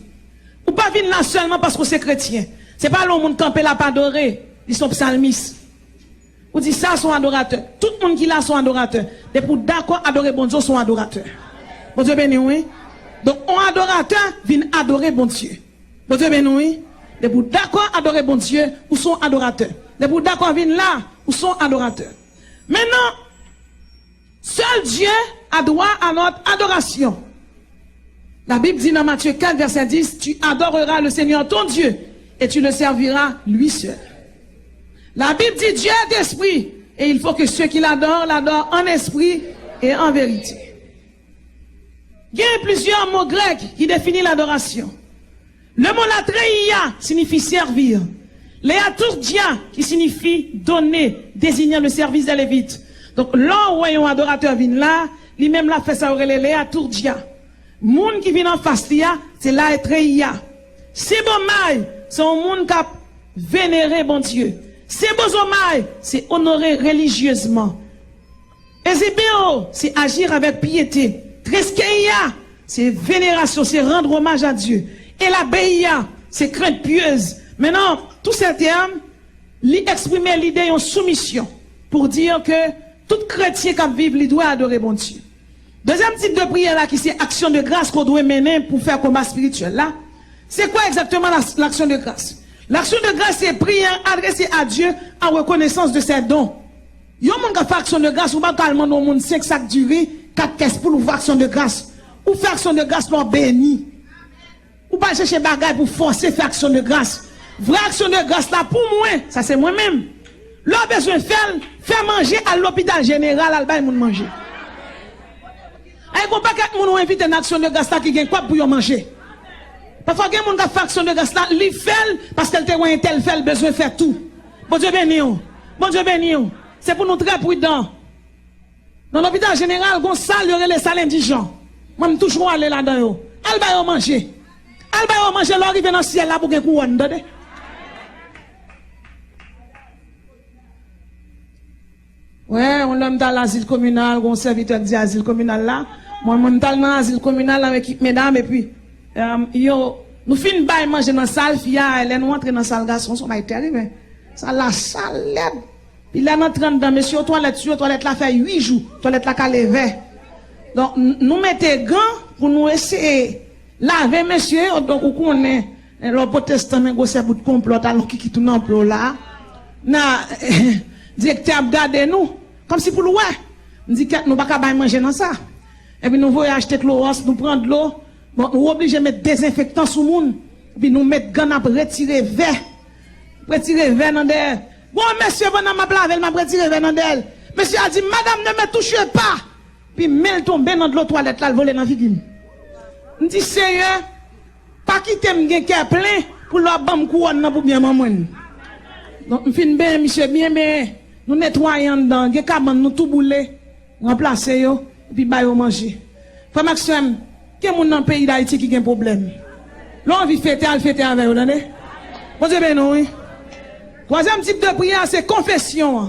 Ou pa vin la sèlman paske w se kretyen. Se pa lè yon moun kanpe l ap adore, li se yon psalmis. Ou di sa se yon adoratè. Tout moun ki la se yon adoratè. Depi w dakò adore Bondye, w se yon adoratè. Bondye beni w, wi. Donk, yon adoratè vin adore Bondye. Bondye beni w, wi. Depi w dakò adore Bondye, ou se yon adoratè. Depi w dakò vin la, ou se yon adoratè. Maintenant, seul Dieu a droit à notre adoration. La Bible dit dans Matthieu quatre, verset dix, tu adoreras le Seigneur ton Dieu et tu le serviras lui seul. La Bible dit Dieu est esprit et il faut que ceux qui l'adorent l'adorent en esprit et en vérité. Gen plizyè mo grèk ki defini ladorasyon. Le mot latreia signifie servir. Leaturgia, qui signifie donner, désignant le service des Lévites. Donk, lè w wè yon adoratè vin la, li menm l ap fè sa yo rele leaturgia. Moun ki vin anfas li a, se latreia. Sibomai, se yon moun k ap venere Bondye. Sebozomai, se onore relijyezman. Ezebeo, c'est agir avec piété. Treskeia, c'est vénération, c'est rendre hommage à Dieu. Elabeia, c'est crainte pieuse. Maintenant, tous ces termes, li eksprime lide yon soumisyon pou di ke tout kretyen k ap viv, li dwe adore Bondye. Dezyèm tip de priyè la, ki se aksyon de gras ke w dwe mennen pou fè konba espirityèl la, se kwa egzakteman la, l'action de grâce? L'action de grâce, c'est prière adressée à Dieu en reconnaissance de ses dons. Yon moun k ap fè aksyon de gras, ou pa ka al mande yon moun senk sak diri, kat kès poul pou fè aksyon de gras. Ou fè aksyon de gras lè w beni. Ou pa al chèche bagay pou fòse fè aksyon de gras. Vrè aksyon de gras la pou mwen, sa se mwen menm. Lè w bezwen fè l, fè manje, al lopital jeneral, al bay moun manje. Ay, gon pakèt moun ou envite nan aksyon de gras la ki gen kòb pou yo manje. Pafwa gen moun k ap fè aksyon de gras la, li fè l paske l te wè entèl fè l, bezwen fè tou. Bondye beni w. Bondye beni w. Se pou nou trè pridan. Nan lopital jeneral, gon sal, yo rele sal endijan. Mwen, m toujou ale ladan yo. Al ba yo manje. Al ba yo manje, lè w rive nan syèl la, pou gen kouwòn, tande. Wè, yon lè m t al azil kominal, gon sèvitè k di azil kominal la. Mwen, mwen, m t al nan azil kominal avèk ekip medam, epi, em, yo, nou fin bay manje nan sal, fi a, lè nou antre nan sal gason, se yon bagay tèrib, men. Sal la sal lèd. Pi lè n antre anndan, mesye, yo twalèt sou yo, twalèt la fè uit jou, twalèt la kale vè. Donk, n-, nou mete gan pou nou eseye lave mesye yo, donk ou konnen, lè w pwotestan, men gwosè bout konplòt, alon kikit ou nan plo la. Na, direktè ap gade nou, kòmsi pou l wè. M di, kèt, nou pa ka bay manje nan sa. Epi nou voye achte klowòks, nou pran dlo. Bon, nou oblije met dezenfektan sou moun. Epi nou met gan, n ap retire vè. Retire vè nan dèyè. Bon, mesye, pandan m ap lave l, m ap retire vè nan dèyè l. Mesye a di, madame, ne me touchez pas. Pi men l tonbe nan dlo twalèt la, l vole nan figi m. M di, Seyè, pa kite m gen kè plen pou lè w ap ban m kouwòn nan pou byen manman m. Donk, m fin benyen misye byen benyen. Nou netwaye anndan, gen kabann nou tou boule, ranplase yo, epi ba yo manje. Frè m ak sè m, gen moun nan peyi Dayiti ki gen pwoblèm. Lè w anvi fete, al fete avè yo, tande? Bondye beni w, wi. Twazyèm tip de priyè, se konfesyon an.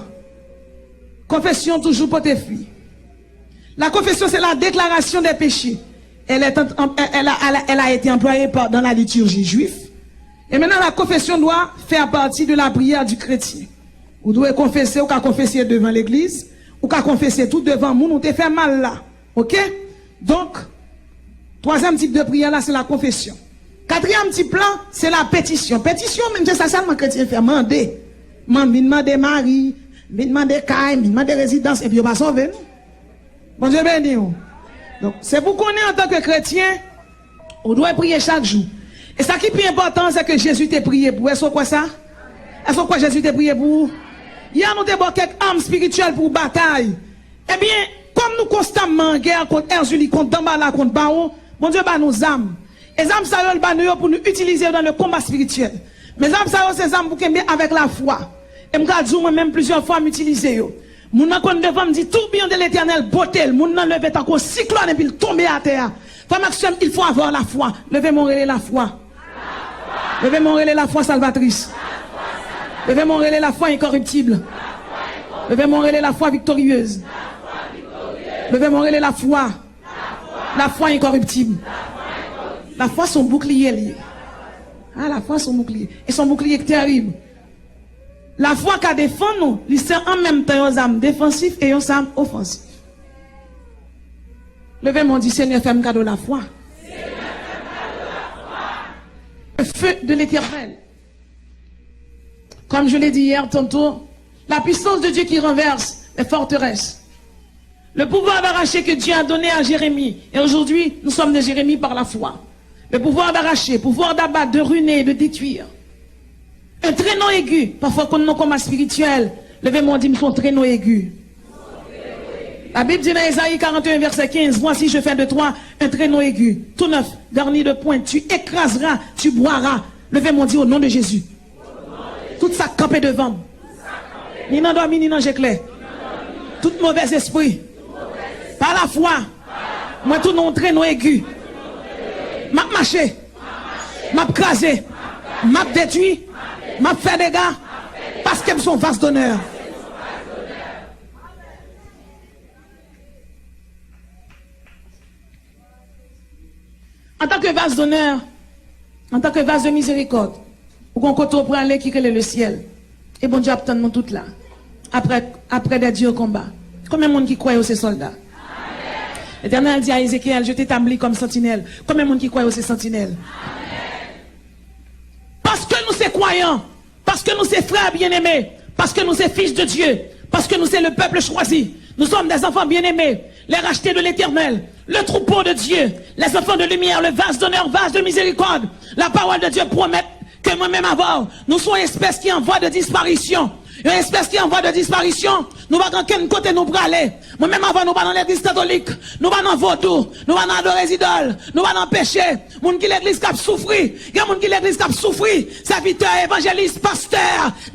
Konfesyon toujou pote fwi. La confession, c'est la déclaration des péchés. Elle est en- en- elle a, elle a- elle a été employée par- dans la liturgie juive. Et maintenant, la confession doit faire partie de la prière du chrétien. Ou dwe konfese, ou ka konfese devan legliz, ou ka konfese tou devan moun ou te fè mal la. Oke? Donk, twazyèm tip de priyè la, se la konfesyon. Katriyèm tip la, se la petisyon. Petisyon, menm se sa sèlman kretyen fè, mande. Man, vin mande mari, vin mande kay, vin mande rezidans, epi yo pa sove nou. Bondye beni w. Donk, se pou konnen antanke kretyen, ou dwe priye chak jou. E sa ki pi enpòtan, se ke Jezi te priye pou ou. Èske w kwè sa? Èske w kwè Jezi te priye pou ou? Yè, nou te ba w kèk am espirityèl pou w batay. Ebyen, kòm nou konstamman an gè kont Èzili, kont Danbala, kont Bawon, Bondye ba nou zam. E zam sa yo, l ba nou yo pou nou itilize yo dans le combat spirituel. Men zam sa yo se zam pou kenbe avèk lafwa. E m ka di w mwen menm plizyè fwa m itilize yo. Moun nan konn devan m di, tourbillon de l'Éternel bote l. Moun nan leve tankou yon siklòn epi l tonbe atè a. Frè m ak sè m, il faut avoir la foi. Leve men w rele lafwa. Leve men w rele lafwa salvatris. Leve men w rele lafwa enkoriptib. Leve men w rele lafwa viktoriyez. Leve men w rele lafwa. Lafwa enkoriptib. Lafwa se yon boukliye li ye. Ah, lafwa se yon boukliye. E se yon boukliye ki terib. Lafwa ka defann ou, li se an menm tan yon zam defansif e yon zam ofansif. Leve men w di, Senyè, fè m kado lafwa. Le feu de l'Éternel. Comme je l'ai dit hier tantôt, la puissance de Dieu qui renverse les forteresses. Le pouvoir d'arracher que Dieu a donné à Jérémie. Et aujourd'hui, nous sommes des Jérémie par la foi. Le pouvoir d'arracher, pouvoir d'abattre, de ruiner et de détruire. Un traîneau aigu, pafwa konn nan koma espirityèl. Leve men w di m se yon traîneau aigu. La Bible dit dans Ésaïe quarante et un, verset quinze, voici, je fais de toi un traîneau aigu, tout neuf, garni de pointes. Tu écraseras, tu boiras. Leve men w di, au nom de Jésus. Tout sa k kanpe devan m, ni nan dòmi, ni nan je klè, tout movèzespri, pa lafwa, mwen tounen yon trenon egi. M ap mache, m ap kraze, m ap detwi, m ap fè dega, paske m se yon vas donè. Antanke vas donè, antanke vas de mizerikòd, ou gon kote w prale ki rele lesyèl. E Bondye ap tann nou tout la. Après, après des durs combats. Konbyen moun ki kwè yo se sòlda? Letènèl di a Ezekyèl, je t'établis comme sentinelle. Konbyen moun ki kwè yo se santinèl? Paske nou se kwayan, paske nou se frè byeneme, paske nou se fis de Dye, paske nou se le pèp chwazi, nous sommes des enfants bien-aimés, les rachetés de l'Éternel, le troupeau de Dieu, les enfants de lumière, le vase d'honneur, vase de miséricorde. La parole de Dieu promet ke mwen menm avè w, nou se yon espès ki an vwa de disparisyon. Yon espès ki an vwa de disparisyon. Nou pa gen okenn kote nou prale. Mwen menm avè w, nou pa nan legliz katolik. Nou pa nan vodou. Nou pa nan adore zidòl. Nou pa nan peche. Moun ki legliz k ap soufri. Gen moun ki legliz k ap soufri. Sèvitè, evanjelis, pastè,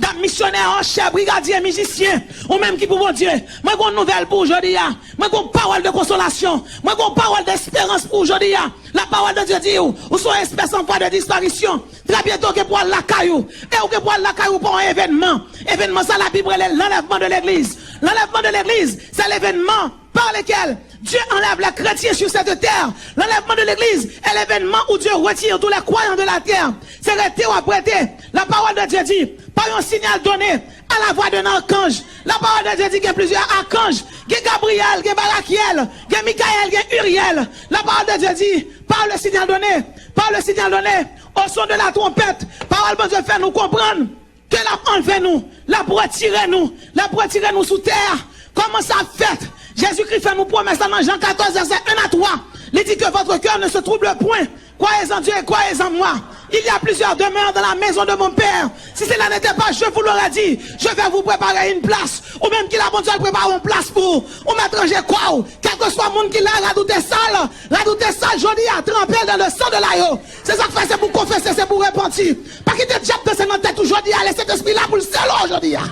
dam misyonè, chè, brigadye, mizisyen. Ou menm ki pou Bondye. Mwen gen yon nouvèl pou w jodi a. Mwen gen yon pawòl de konsolasyon. Mwen gen yon pawòl desperans pou w jodi a. La parole de Dieu di w, ou se yon espès an vwa de disparisyon. Trè byento, ou gen pou al lakay ou. E ou gen pou al lakay ou pa yon evènman. Evènman sa, Labib rele l l'enlèvement de l'église. L'enlèvement de l'église, c'est l'événement par lequel Dieu enlève les chrétiens sur cette terre. L'enlèvement de l'église est l'événement où Dieu retire tous les croyants de la terre. Se rete w ap rete. La parole de Dieu dit, par un signal donné à la voix d'un archange. La parole de Dieu dit gen plizyè akanj. Gen Gabriyèl, gen Barakyèl, gen Mikayèl, gen Iryèl. La parole de Dieu dit, par le signal donné, par le signal donné, au son de la trompette. Pawòl Bondye fè nou konprann ke l ap anlve nou, l ap retire nou, l ap retire nou sou tè a. Kòman sa ap fèt? Jezikri fè nou pwomès la nan Jan katòz, vèsè en a twa. Li di ke votre cœur ne se trouble point. Croyez en Dieu et croyez en moi. Il y a plusieurs demeures dans la maison de mon père. Si cela n'était pas, je vous l'aurais dit, je vais vous préparer une place. Ou menm ki la, Bondye al prepare yon plas pou ou. Ou mèt ranje kò w. Kèlkeswa moun ki la, radoute sal, radoute sal jodi a, tranpe l dans le sang de l'agneau. Se sa k fè se pou konfese, se pou repanti. Pa kite dyab danse nan tèt ou jodi a, lè Sentespri la pou l sele w jodi a.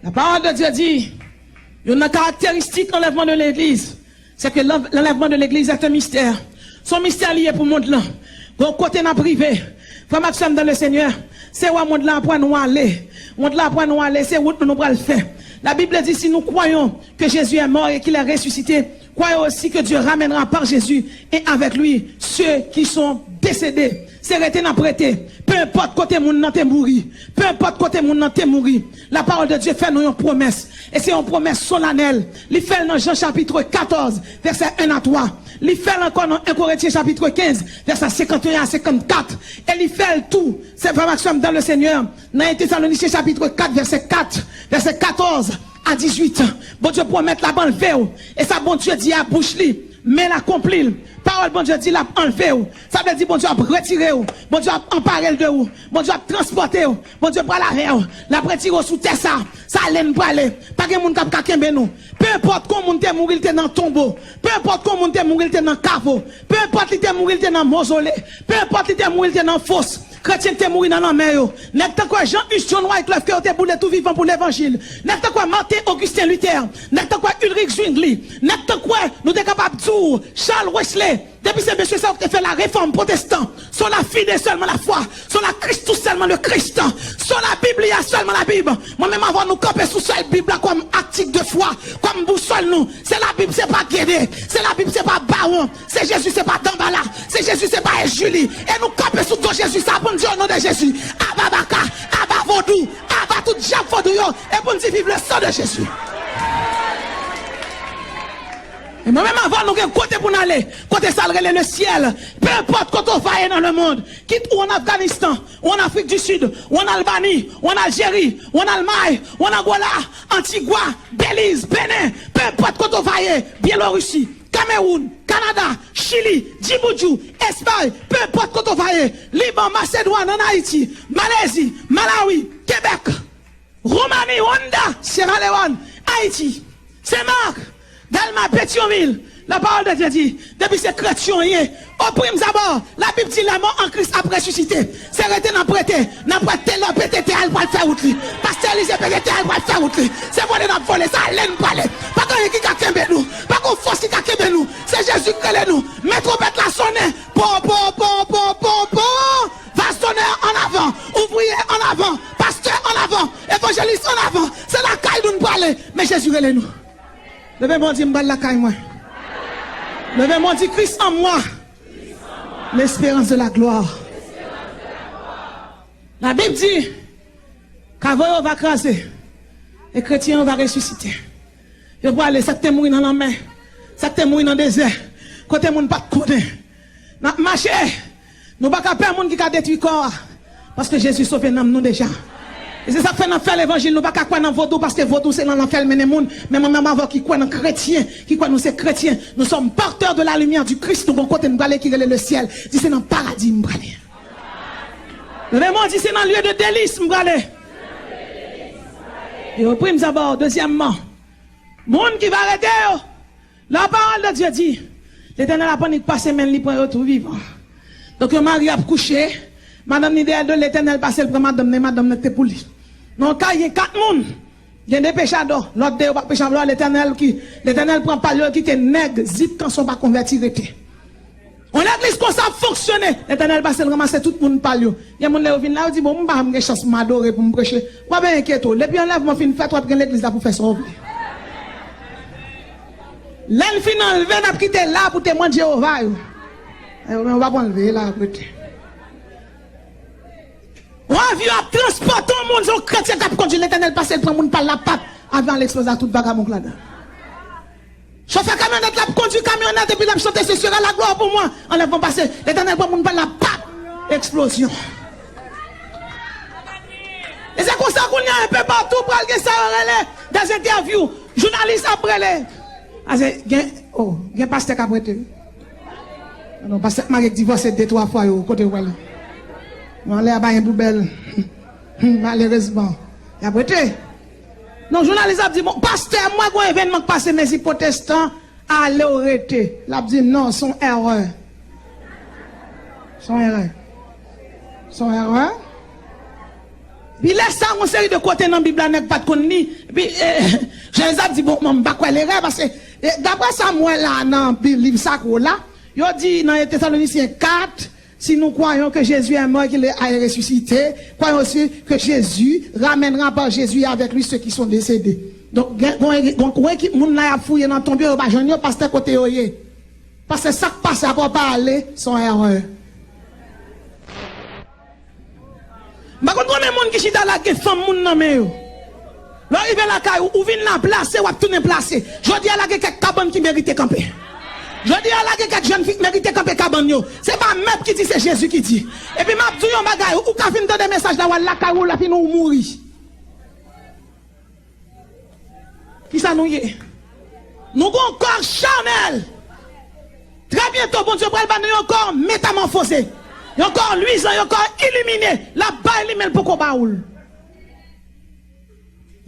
La parole de Dieu dit, youn nan karakteristik anlèvman de legliz, se ke l'enlèvement de l'église est un mystère. Se yon mistè li ye pou mond lan. Gon kote n ap rive. Frè m ak sè m dans le Seigneur, se wè mond lan ap wè nou ale. Mond lan ap wè nou ale, se wout nou nou pral fè. La Bible dit, si nous croyons que Jésus est mort et qu'il est ressuscité, croyez aussi que Dieu ramènera par Jésus et avec lui ceux qui sont décédés. Se rete n ap rete. Peu importe kote moun nan te mouri. Peu importe kote moun nan te mouri. La parole de Dieu fè nou yon pwomès. E se yon pwomès solanèl. Li fè l nan Jan chapit katòz, vèsè en a twa. Li fè l ankò nan en Korentyen chapit kenz, vèsè senkanteyen a senkannkat. E li fè l tou, se frè m ak sè m dans le Seigneur, nan en Tesalonisyen chapit kat, vèsè kat, vèsè katòz a dizuit. Bondye pwomèt l ap anlve w. E sa Bondye di a bouch li. Men l akonpli l. Pawòl Bondye di l ap anlve w. Sa vle di Bondye ap retire w. Bondye ap anpare l de ou. Bondye ap transpòte w. Bondye pral avè w. L ap retire w sou tè sa. Sa ale n prale. Pa gen moun k ap ka kenbe nou. Pe enpòt kon moun te mouri, l te nan tonbo. Pe enpòt kon moun te mouri, l te nan kavo. Pe enpòt li te mouri, l te nan mozole. Pe enpòt li te mouri, l te nan fos. Kretyen ki te mouri nan lanmè yo. Nèg tankou Jean Hus, John Wycliffe ke yo te boule tou vivan pou levanjil. Nèg tankou Martin Augustin Luther. Nèg tankou Ulrich Zwingli. Nèg tankou, nou te kapab di w, Charles Wesley. Depi se mesye sa yo ki te fè la réforme protestante. Sola fide, sèlman lafwa. Sola Christus, sèlman le Christ. Sola Biblia, sèlman Labib. Mwen menm avè w, nou kanpe sou sèl Bib la kòm atik de fwa, kòm bousòl nou. Se Labib, se pa Gede. Se Labib, se pa Bawon. Se Jezi, se pa Danbala. Se Jezi, se pa Ejili. E nou kanpe sou do Jezi sa pou n di o non de Jezi. Aba baka, aba vodou, aba tout dyab vodou yo. E pou n di viv le san de Jezi. E mwen menm avè w, nou gen kote pou n ale. Kote sa l rele le syèl. Pe enpòt kote w va ye nan lemonn. Kit ou ann Afganistan, ou ann Afrik di Sid, ou ann Albani, ou ann Aljeri, ou ann Almay, ou ann Angola, Antigwa, Beliz, Benen, pe enpòt kote w va ye, Byelorisi, Kamewoun, Kanada, Chili, Djiboudjou, Espay, pe enpòt kote w va ye, Liban, Masedwàn, ann Ayiti, Malezi, Malawi, Kebèk, Womani, Wanda, Syera Lewòn, Ayiti, Senmak, Dèlma, Petyonvil, la parole de Dieu dit, depi se kretyen w ye, au prime abord, Labib di la mort en Christ ap resisite. Se rete n ap rete, n ap wè telè pete tè a, l pral fè wout li. Pastè Elize pete tè a, l pral fè wout li. Se vole n ap vole, sa ale n prale. Pa gen anyen ki ka kenbe nou. Pa gen fòs ki ka kenbe nou. Se Jezi ki rele nou. Men twonpèt la sonnen. Po, po, po, po, po, po. Vaz done an avan. Ouvriyè an avan. Pastè an avan. Evanjelis an avan. Se lakay nou n prale. Men Jezi rele nou. Leve men w, di, "M pral lakay mwen." Leve men w, di, "Christ en moi, l'espérance de la gloire." Labib di, kavo yo va kraze, e kretyen yo va resisite. Yo prale, sa k te mouri nan lanmè, sa k te mouri nan dezè, kote moun pa t konnen. N ap mache. Nou pa ka pè moun ki ka detwi kò a. Paske Jezi sove nanm nou deja. E se sa k fè n ap fè levanjil. Nou pa ka kwè nan vodou, paske vodou se nan lanfè l mennen moun. Men mwen menm avè w ki kwè nan kretyen, ki kwè nou se kretyen, nous sommes porteurs de la lumière du Christ. Nou gon kote n prale ki rele le syèl. Di, "Se nan paradi m prale." Leve men w, di, "Se nan lieu de délice m prale." E au prime abord, dezyèmman, moun ki va rete yo, la parole de Dieu dit, Letènèl ap annik pase men l, li pran yo tou vivan. Donk, yon mari ap kouche, madanm li dèyè l, Letènèl pase l pran madanm nan, e madanm nan te pou li. Nan yon kay, gen kat moun. Gen de pechadò, lòt de yo pa pechadò, Letènèl ki, Letènèl pran pa l, yo kite nèg zip kanson pa konvèti rete. Yon legliz konsa ap fonksyone, Letènèl pase l ranmase tout moun pa l yo. Gen moun lè yo vin la, yo di, "Bon, m pa janm gen chans m adore pou m preche." W ap enkyete w. Depi anlèvman fin fèt, w ap gen legliz la pou fè sa w vle. Lè l fin anlve, n ap kite la pou temwen Jewova yo. Yo menm yo p ap anlve la, y ap rete. Yon avyon ap transpòte yon moun, se yon kretyen k ap kondui, Letènèl pase l pran moun pa l, l ap pap. Avyon an eksploze ak tout vagabon k ladan l. Chofè kamyonèt la ap kondui kamyonèt epi l ap chante, "Ce sera la gloire pour moi." Anlèvman pase, Letènèl pran moun pa l la, pap! Eksplozyon. E se konsa kounye a, enpe patou pral gen sa yo rele des interviews. Jounalis ap rele. Ase gen, oh, gen pastè k ap rete. Non, pastè k marye k divòse de twa fwa yo, kote yo prale? Bon, anlè a pa gen poubèl. Malerezman. Y ap rete. Non, jounalis ap di, "Bon, pastè, mwen gon evènman k pase, men si pwotestan, ale w rete." L ap di, "Non, se yon erè." Se yon erè. Se yon erè. Epi lè sa, yon seri de kote nan Bib la, nèg pa t konn li. Epi, eh, jounalis ap di, "Bon, mwen, m pa kwè l erè, paske, eh, daprè sa m wè la nan Bib, liv sakre w la, yo di nan Tesalonisyen kat, si nous croyons que Jésus est mort et qu'il est ressuscité, croyons aussi que Jésus ramènera par Jésus et avec lui ceux qui sont décédés." Donk, gen, gen, gen, gen ekip moun la y ap fouye nan tonbe yo, yo pa jwenn yo, pastè kote yo ye. Pastè, sa k pase a pa w pa ale, se yon erè. M pa konn konbyen moun ki chita la k gen fanm moun nan men yo. Lè w rive lakay ou, ou vin la plase, w ap tounen plase. Jodi a la gen kèk kabann ki merite kanpe. Jodi a la gen kèk jèn fi k merite kanpe kabann yo. Se pa mèt ki di, se Jezi ki di. Epi m ap di w yon bagay, ou ka fin tande mesaj la, w al lakay ou, lè fini ou mouri. Kisa nou ye? Nou gon kò chanèl. Trè byento, Bondye pral ba nou yon kò metamòfoze, yon kò lwizan, yon kò ilimine. L ap bay li, men l poko ba ou l.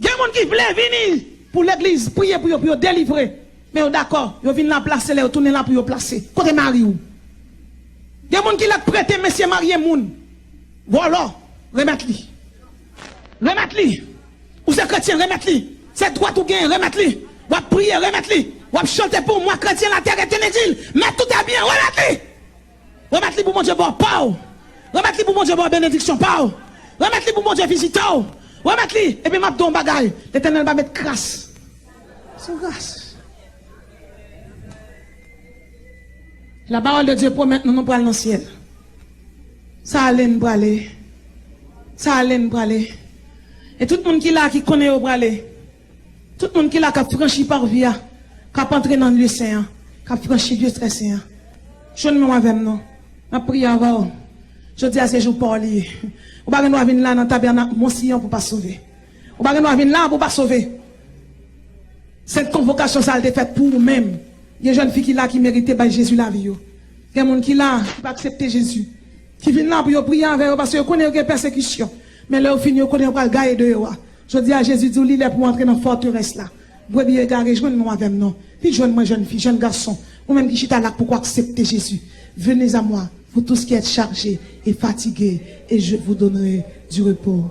Gen moun ki vle vini pou legliz, priye pou yo, pou yo delivre. Men yo dakò, yo vin la plase, lè yo tounen la pou yo plase. Kote mari w? Gen moun ki la prete mesye marye moun. Vòlò, remèt li. Remèt li. Ou se kretyen, remèt li. Se dwat ou genyen, remèt li. W ap priye, remèt li. W ap chante pou mwa kretyen, la terre est inutile. Mèt tout est bien, remèt li. Remèt li pou Bondye ba w pa w. Remèt li pou Bondye ba w benediksyon pa w. Remèt li pou Bondye vizite w. Remèt li. Epi m ap di w yon bagay. Letènèl va met kras sou kras. La parole de Dieu pwomèt nou, nou pral nan syèl. Sa ale n prale. Sa ale n prale. E tout moun ki la ki konnen yo prale. Tout moun ki la k ap franchi parvi a, k ap antre nan lye sen an, k ap franchi lye trè sen an. Jwenn menm avè m non. M ap priye avè w. Jodi a se jou pa w li ye. Ou pa gen dwa vin la nan tabènak Mont Siyon pou pa sove. Ou pa gen dwa vin la pou pa sove. Sent konvokasyon sa a te fèt pou ou menm. Gen jèn fi ki la ki merite bay Jezi lavi yo. Gen moun ki la ki pa aksepte Jezi. Ki vin la pou yo priye avè yo paske yo konnen yo gen pèsekisyon. Men lè yo fini yo konnen yo pral gaye deyò a. Jodi a Jezi di w li lè pou w antre nan fòterès la. Brebi egare, jwenn mwen avè m non. Vin jwenn mwen jèn fi, jèn gason. Ou menm ki chita la k poko aksepte Jezi. Venez à moi, vous tous qui êtes chargés et fatigués, et je vous donnerai du repos.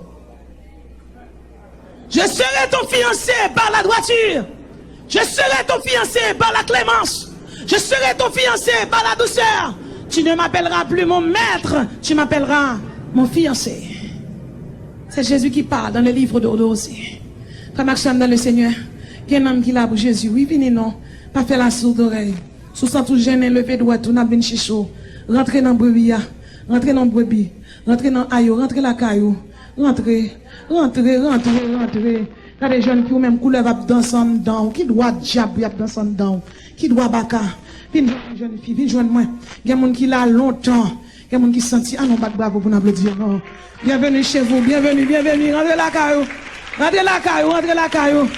Je serai ton fiancé par la droiture. Je serai ton fiancé par la clémence. Je serai ton fiancé par la douceur. Tu ne m'appelleras plus mon maître, tu m'appelleras mon fiancé. C'est Jésus qui parle dans le livre de Osée. Frè m ak sè m dans le Seigneur, gen nanm ki la pou Jezi. Wi, vini non. Pa fè la sourdorèy. Si w santi w jennen, leve dwèt ou, n ap vin chèche w. Rantre nan brebi a. Rantre nan brebi. Rantre nan ayo. Rantre lakay ou. Rantre. Rantre, rantre, rantre. Gade jèn fi ou menm, koulèv ap danse anndan w. Ki dwa dyab y ap danse anndan w? Ki dwa baka? Vin jwenn mwen, jèn fi, vin jwenn mwen. Gen moun ki la lontan. Gen moun ki santi, an nou bat bravo pou n aplodi yo non. Bienvenue chez vous, bienvenue, bienvenue. Rantre lakay ou. Rantre lakay ou, rantre lakay ou.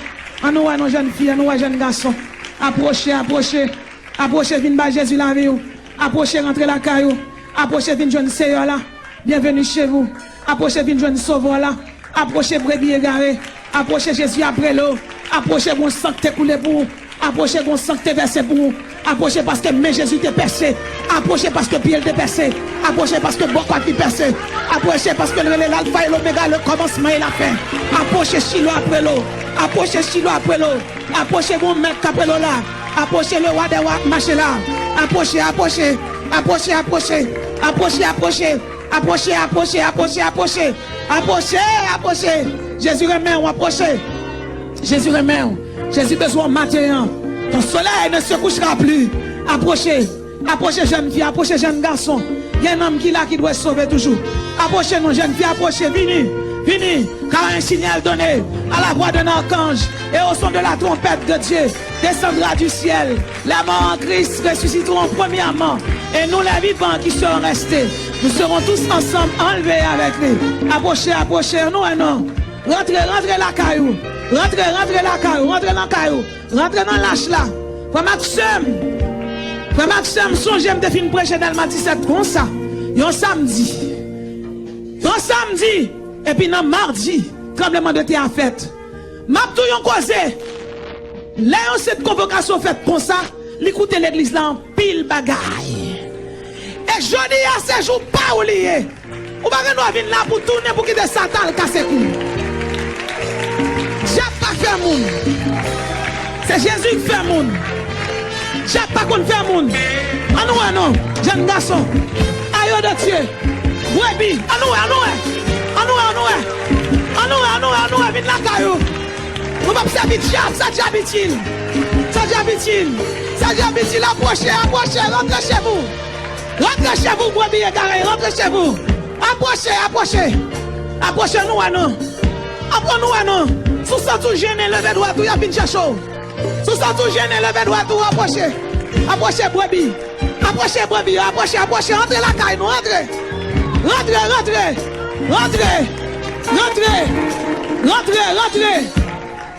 An nou wè non jèn fi, an nou wè jèn gason. Apwoche, apwoche. Apwoche vin bay Jezi lavi w. Apwoche rantre lakay ou. Apwoche vin jwenn Seyè la. Bienvenue chez vous. Apwoche vin jwenn Sovè la. Apwoche brebi egare. Apwoche Jezi ap rele w. Apwoche gon san k te koule pou ou. Apwoche gon san k te vèse pou ou. Apwoche paske men Jezi te pèse. Apwoche paske pye l te pèse. Apwoche paske bò kwak li pèse. Apwoche paske l rele l Alfa e Lomega, le kòmansman e la fen. Apwoche Chilo ap rele w. Apwoche Chilo ap rele w. Apwoche gon mèt k ap rele w la. Apwoche le wa dè wa ap mache la. Apwoche, apwoche. Apwoche, apwoche. Apwoche, apwoche. Apwoche, apwoche, apwoche, apwoche. Apwoche, apwoche. Jezi renmen w, apwoche. Jezi renmen w. Jezi bezwen w maten an. Ton soleil ne se couchera plus. Apwoche. Apwoche jèn fi, apwoche jèn gason. Gen nanm ki la ki dwe sove toujou. Apwoche non jèn fi, apwoche, vini, vini. Car un signal donné à la voix d'un archange et au son de la trompette de Dieu descendra du ciel. Les morts en Christ ressusciteront premièrement et nous les vivants qui serons restés, nous serons tous ensemble enlevés avec lui. Apwoche, apwoche, nou wè non. Rantre, rantre lakay ou. Rantre, rantre lakay ou, rantre lakay ou. Rantre nan lach la. Frè m ak sè m. Frè m ak sè m, sonje m te fin preche Dèlma disèt konsa. Yon samdi. Yon samdi. Epi nan madi, tranblemanntè a fèt. M ap di w yon koze. Lè yon sent konvokasyon fèt konsa, li koute legliz la anpil bagay. E jodi a, se jou pa w li ye. Ou pa gen dwa vin la pou tounen pou kite Satan al kase kou. Dyab pa fè moun. Se Jezi k fè moun. Dyab pa konn fè moun. An nou wè non, jèn gason. Ayo de Dye. Brebi. An nou wè, an nou wè. An nou wè, an nou wè. An nou wè, an nou wè, an nou wè. Vin lakay ou. Nou p ap sèvi dyab, sa dyab itil. Sa dyab itil. Sa dyab itil. Apwoche, apwoche, rantre chez vous. Rantre chez vous, brebi egare, rantre chez vous. Apwoche, apwoche. Apwoche, nou wè non. Apwoche, nou wè non. Si w santi w jennen, leve dwèt ou, y ap vin chèche w. Si w santi w jennen, leve dwèt ou, apwoche. Apwoche, brebi. Apwoche, brebi yo, apwoche, apwoche. Rantre lakay nou, rantre. Rantre, rantre. Rantre. Rantre. Rantre, rantre.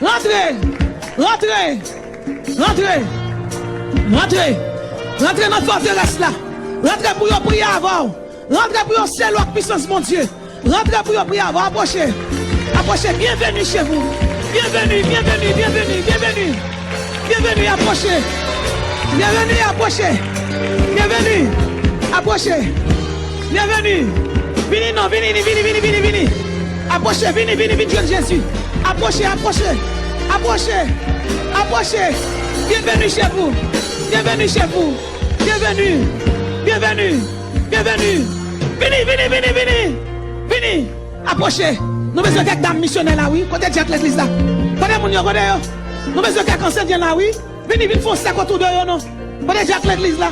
Rantre. Rantre. Rantre. Rantre. Rantre nan fòterès la. Rantre pou yo priye avè w. Rantre pou yo sele w ak pisans Bondye. Rantre pou yo priye avè w. Apwoche. Apwoche. Bienvenue chez vous. Bienvenue, bienvenue, bienvenue, bienvenue. Bienvenue, apwoche. Bienvenue, apwoche. Bienvenue, apwoche. Bienvenue. Vini non, vini, vini, vini, vini, vini. Apwoche, vini, vini, vini jwenn Jezi. Apwoche, apwoche. Apwoche, apwoche. Bienvenue chez vous. Bienvenue chez vous. Bienvenue. Bienvenue. Bienvenue. Vini, vini, vini, vini. Vini. Apwoche. Nou bezwen kèk dam misyonè la, wi. Kote dyak legliz la? Kote moun yo? Kote yo? Nou bezwen kèk ansyen la, wi. Vini, vin fè yon sèk otou de yo, non. Kote dyak legliz la?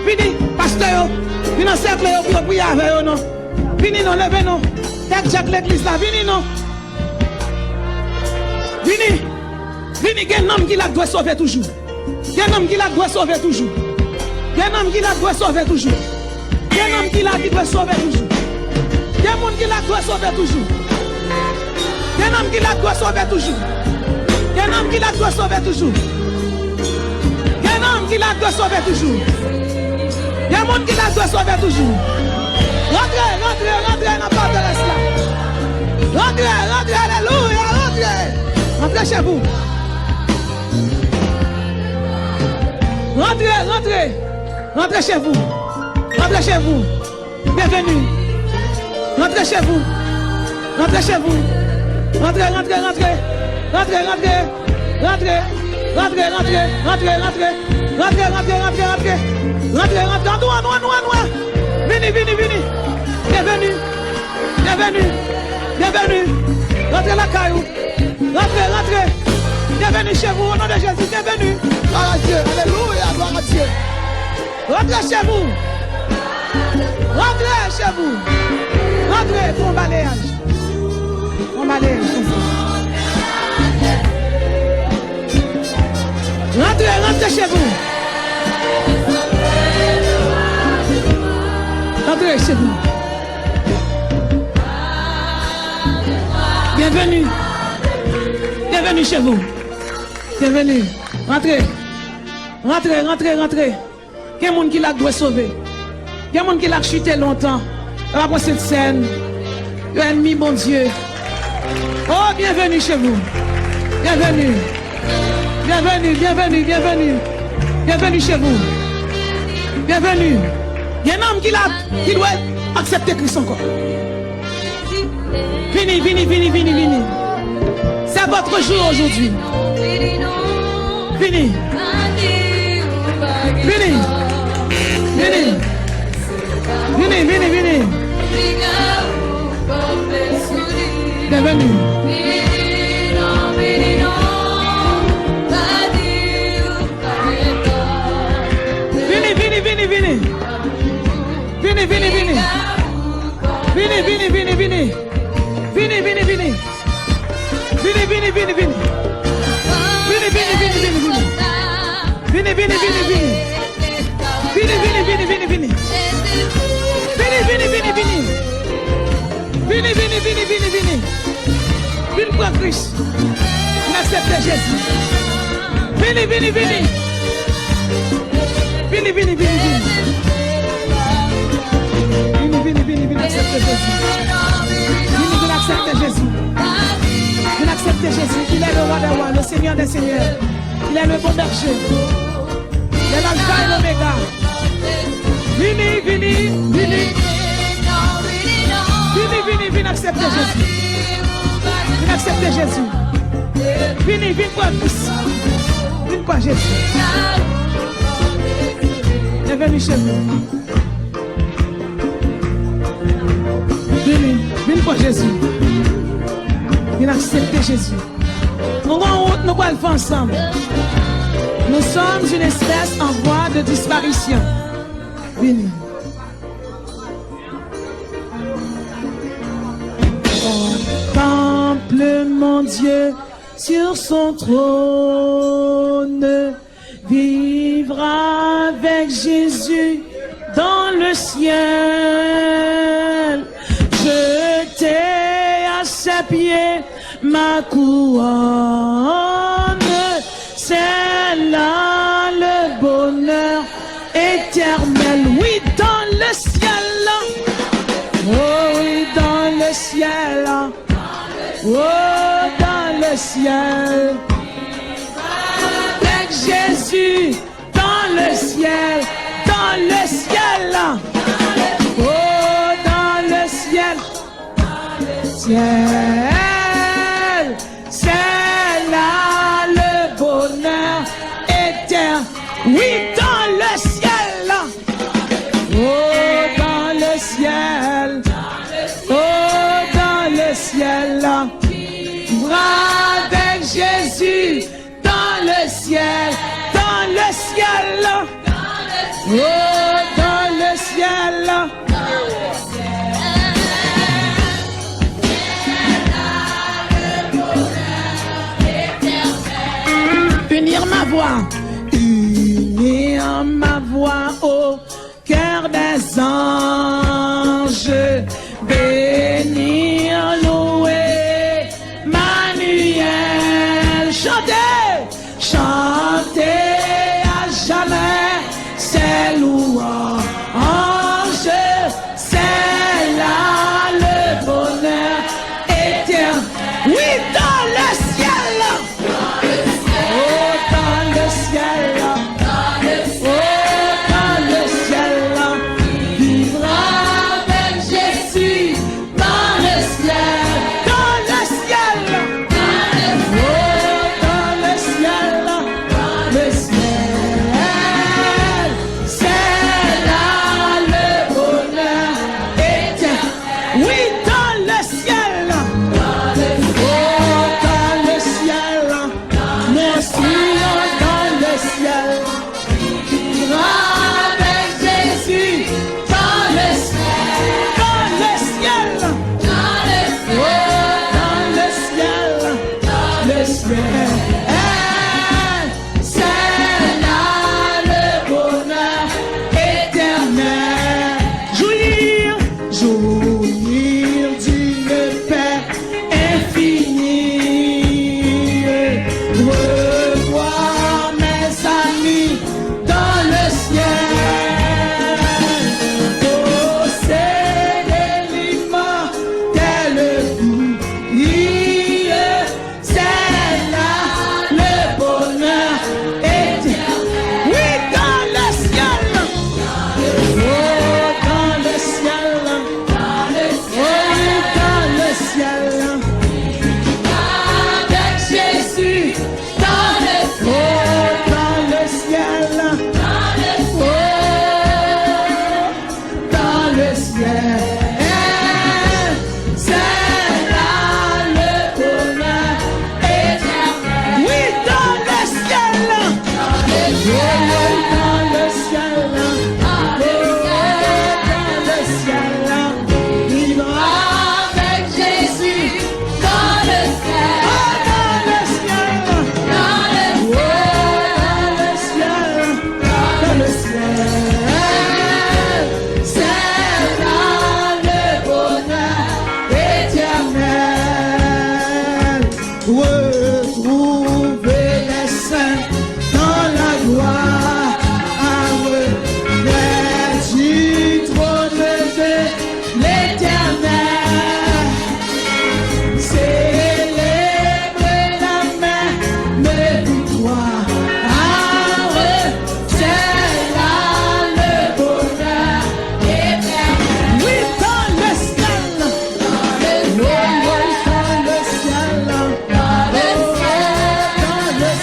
Vini, pastè yo. Vin ansèkle yo pou yo priye avè yo, non. Vini, non, leve, non. Kèk dyak legliz la, vini, non. Vini. Vini, gen nanm ki la k dwe sove toujou. Gen nanm ki la k dwe sove toujou. Gen nanm ki la k dwe sove toujou. Gen nanm ki la ki dwe sove toujou. Gen moun ki la k dwe sove toujou. Gen nanm ki la k dwe sove toujou. Gen nanm ki la k dwe sove toujou. Gen nanm ki la k dwe sove toujou. Gen moun ki la k dwe sove toujou. Rantre, rantre, rantre nan fòterès la. Rantre, rantre, alelouya, rantre. Rantre chez vous. Rantre, rantre. Rantre chez vous. Rantre chez vous. Bienvenue. Rantre chez vous. Rantre chez vous. Rantre, rantre, rantre. Rantre, rantre. Rantre, rantre, rantre. Rantre, rantre, rantre. Rantre, rantre, rantre, rantre. Rantre, rantre. Annou, annou, annou, annou. Vini, vini, vini. Bienvenue. Bienvenue. Bienvenue. Rantre lakay ou. Rantre, rantre. Bienvenue chez vous au nom de Jésus. Bienvenue. Gloire à Dieu. Alléluia. Gloire à Dieu. Rantre chez vous. Rantre chez vous. Rantre pou yon baleyaj. Yon baleyaj konsa. Rantre, rantre chez vous. Rantre chez vous. Bienvenue. Bienvenue chez vous. Bienvenue. Rantre. Rantre, rantre, rantre. Gen moun ki la k dwe sove. Gen moun ki la k chite lontan. Yo pa pran Sentsèn. Yo ènmi Bondye. Oh, bienvenue chez vous. Bienvenue. Bienvenue, bienvenue, bienvenue. Bienvenue chez vous. Bienvenue. Gen nanm ki la, ki dwe aksepte Kris ankò. Vini, vini, vini, vini, vini. C'est votre jour aujourd'hui. Vini. Vini. Vini. Vini, vini, vini. Bienvenue. Vini, vini, vini, vini. Vini, vini, vini. Vini, vini, vini, vini. Vini, vini, vini. Vini, vini, vini, vini. Vini, vini, vini, vini, vini. Vini, vini, vini, vini. Vini, vini, vini, vini, vini. Vini, vini, vini, vini. Vini, vini, vini, vini, vini. Vin pran Kris. Vin aksepte Jezi. Vini, vini, vini. Vini, vini, vini, vini. Vini, vini, vini, vin aksepte Jezi. Vini, vin aksepte Jezi. Vin aksepte Jezi. Il est le roi des rois, le seigneur des seigneurs. Il est le bon berger. Il est l'alpha et l'oméga. Vini, vini, vini. Vini, vini, vin aksepte Jezi. Vin aksepte Jezi. Vini, vin pran Kris. Vin pran Jezi. Bienvenue chez vous. Vini, vin pran Jezi. Vin aksepte Jezi. Nou gen yon wout nou pral fè ansanm. Nous sommes une espèce en voie de disparition. Vini. Contemple mon Dieu sur son trône. Vivre avec Jésus dans le ciel. Jeter à ses pieds ma couronne. C'est là le bonheur Oh, dans le ciel, avec Jésus, dans le ciel, dans le ciel, oh, dans le ciel, ciel, c'est là le bonheur éternel. Oui, dans le ciel, oh, dans le ciel, oh, dans le ciel, vivre avec Jésus, dans le ciel, dans le ciel, oh, dans le ciel. Unir ma voix, unir ma voix au cœur des anges, bénir, louer Manuel. Chantez, chantez à jamais ses louanges. C'est là le bonheur éternel. Oui, dans le ciel. Oh, dans le ciel, oh, dans le ciel, vivre avec Jésus, dans le ciel, dans le ciel, oh, dans le ciel, le ciel, c'est là le bonheur éternel. Oui, dans le ciel, oh, dans le ciel, nous serons dans le ciel. Avec Jésus, dans le ciel, dans le ciel, oh, dans le ciel, dans le ciel, c'est là le bonheur éternel. Jouir, jouir d'une paix infinie. Revoir mes amis dans le ciel. Posséder l'immortelle vie. C'est là le bonheur éternel. Oui, dans le ciel. Oh, dans le ciel. Oh, oui, dans le ciel. Avec Jésus. Dans le ciel. Oh, dans le ciel. Dans le ciel. Oh. Dans le ciel, c'est là le bonheur éternel. Oui, dans le ciel. Oui, dans le ciel. Oh, dans le ciel. Vivre avec Jésus. Dans le ciel. Oh, dans le ciel. Dans le ciel. Oh, dans le ciel. Dans le ciel, c'est là le bonheur éternel. Retrouver les saints dans la gloire, près du trône de l'Éternel. Célébrer la même victoire. C'est là le bonheur éternel. Oui, dans le ciel. Oui, oui, dans le ciel. Dans le ciel. Dans le ciel. Dans le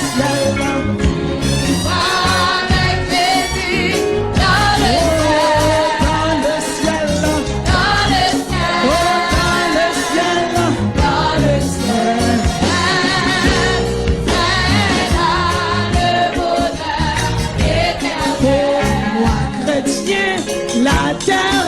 ciel. Dans le ciel. Oh, dans le ciel. Dans le ciel. Pour moi, chrétien, la terre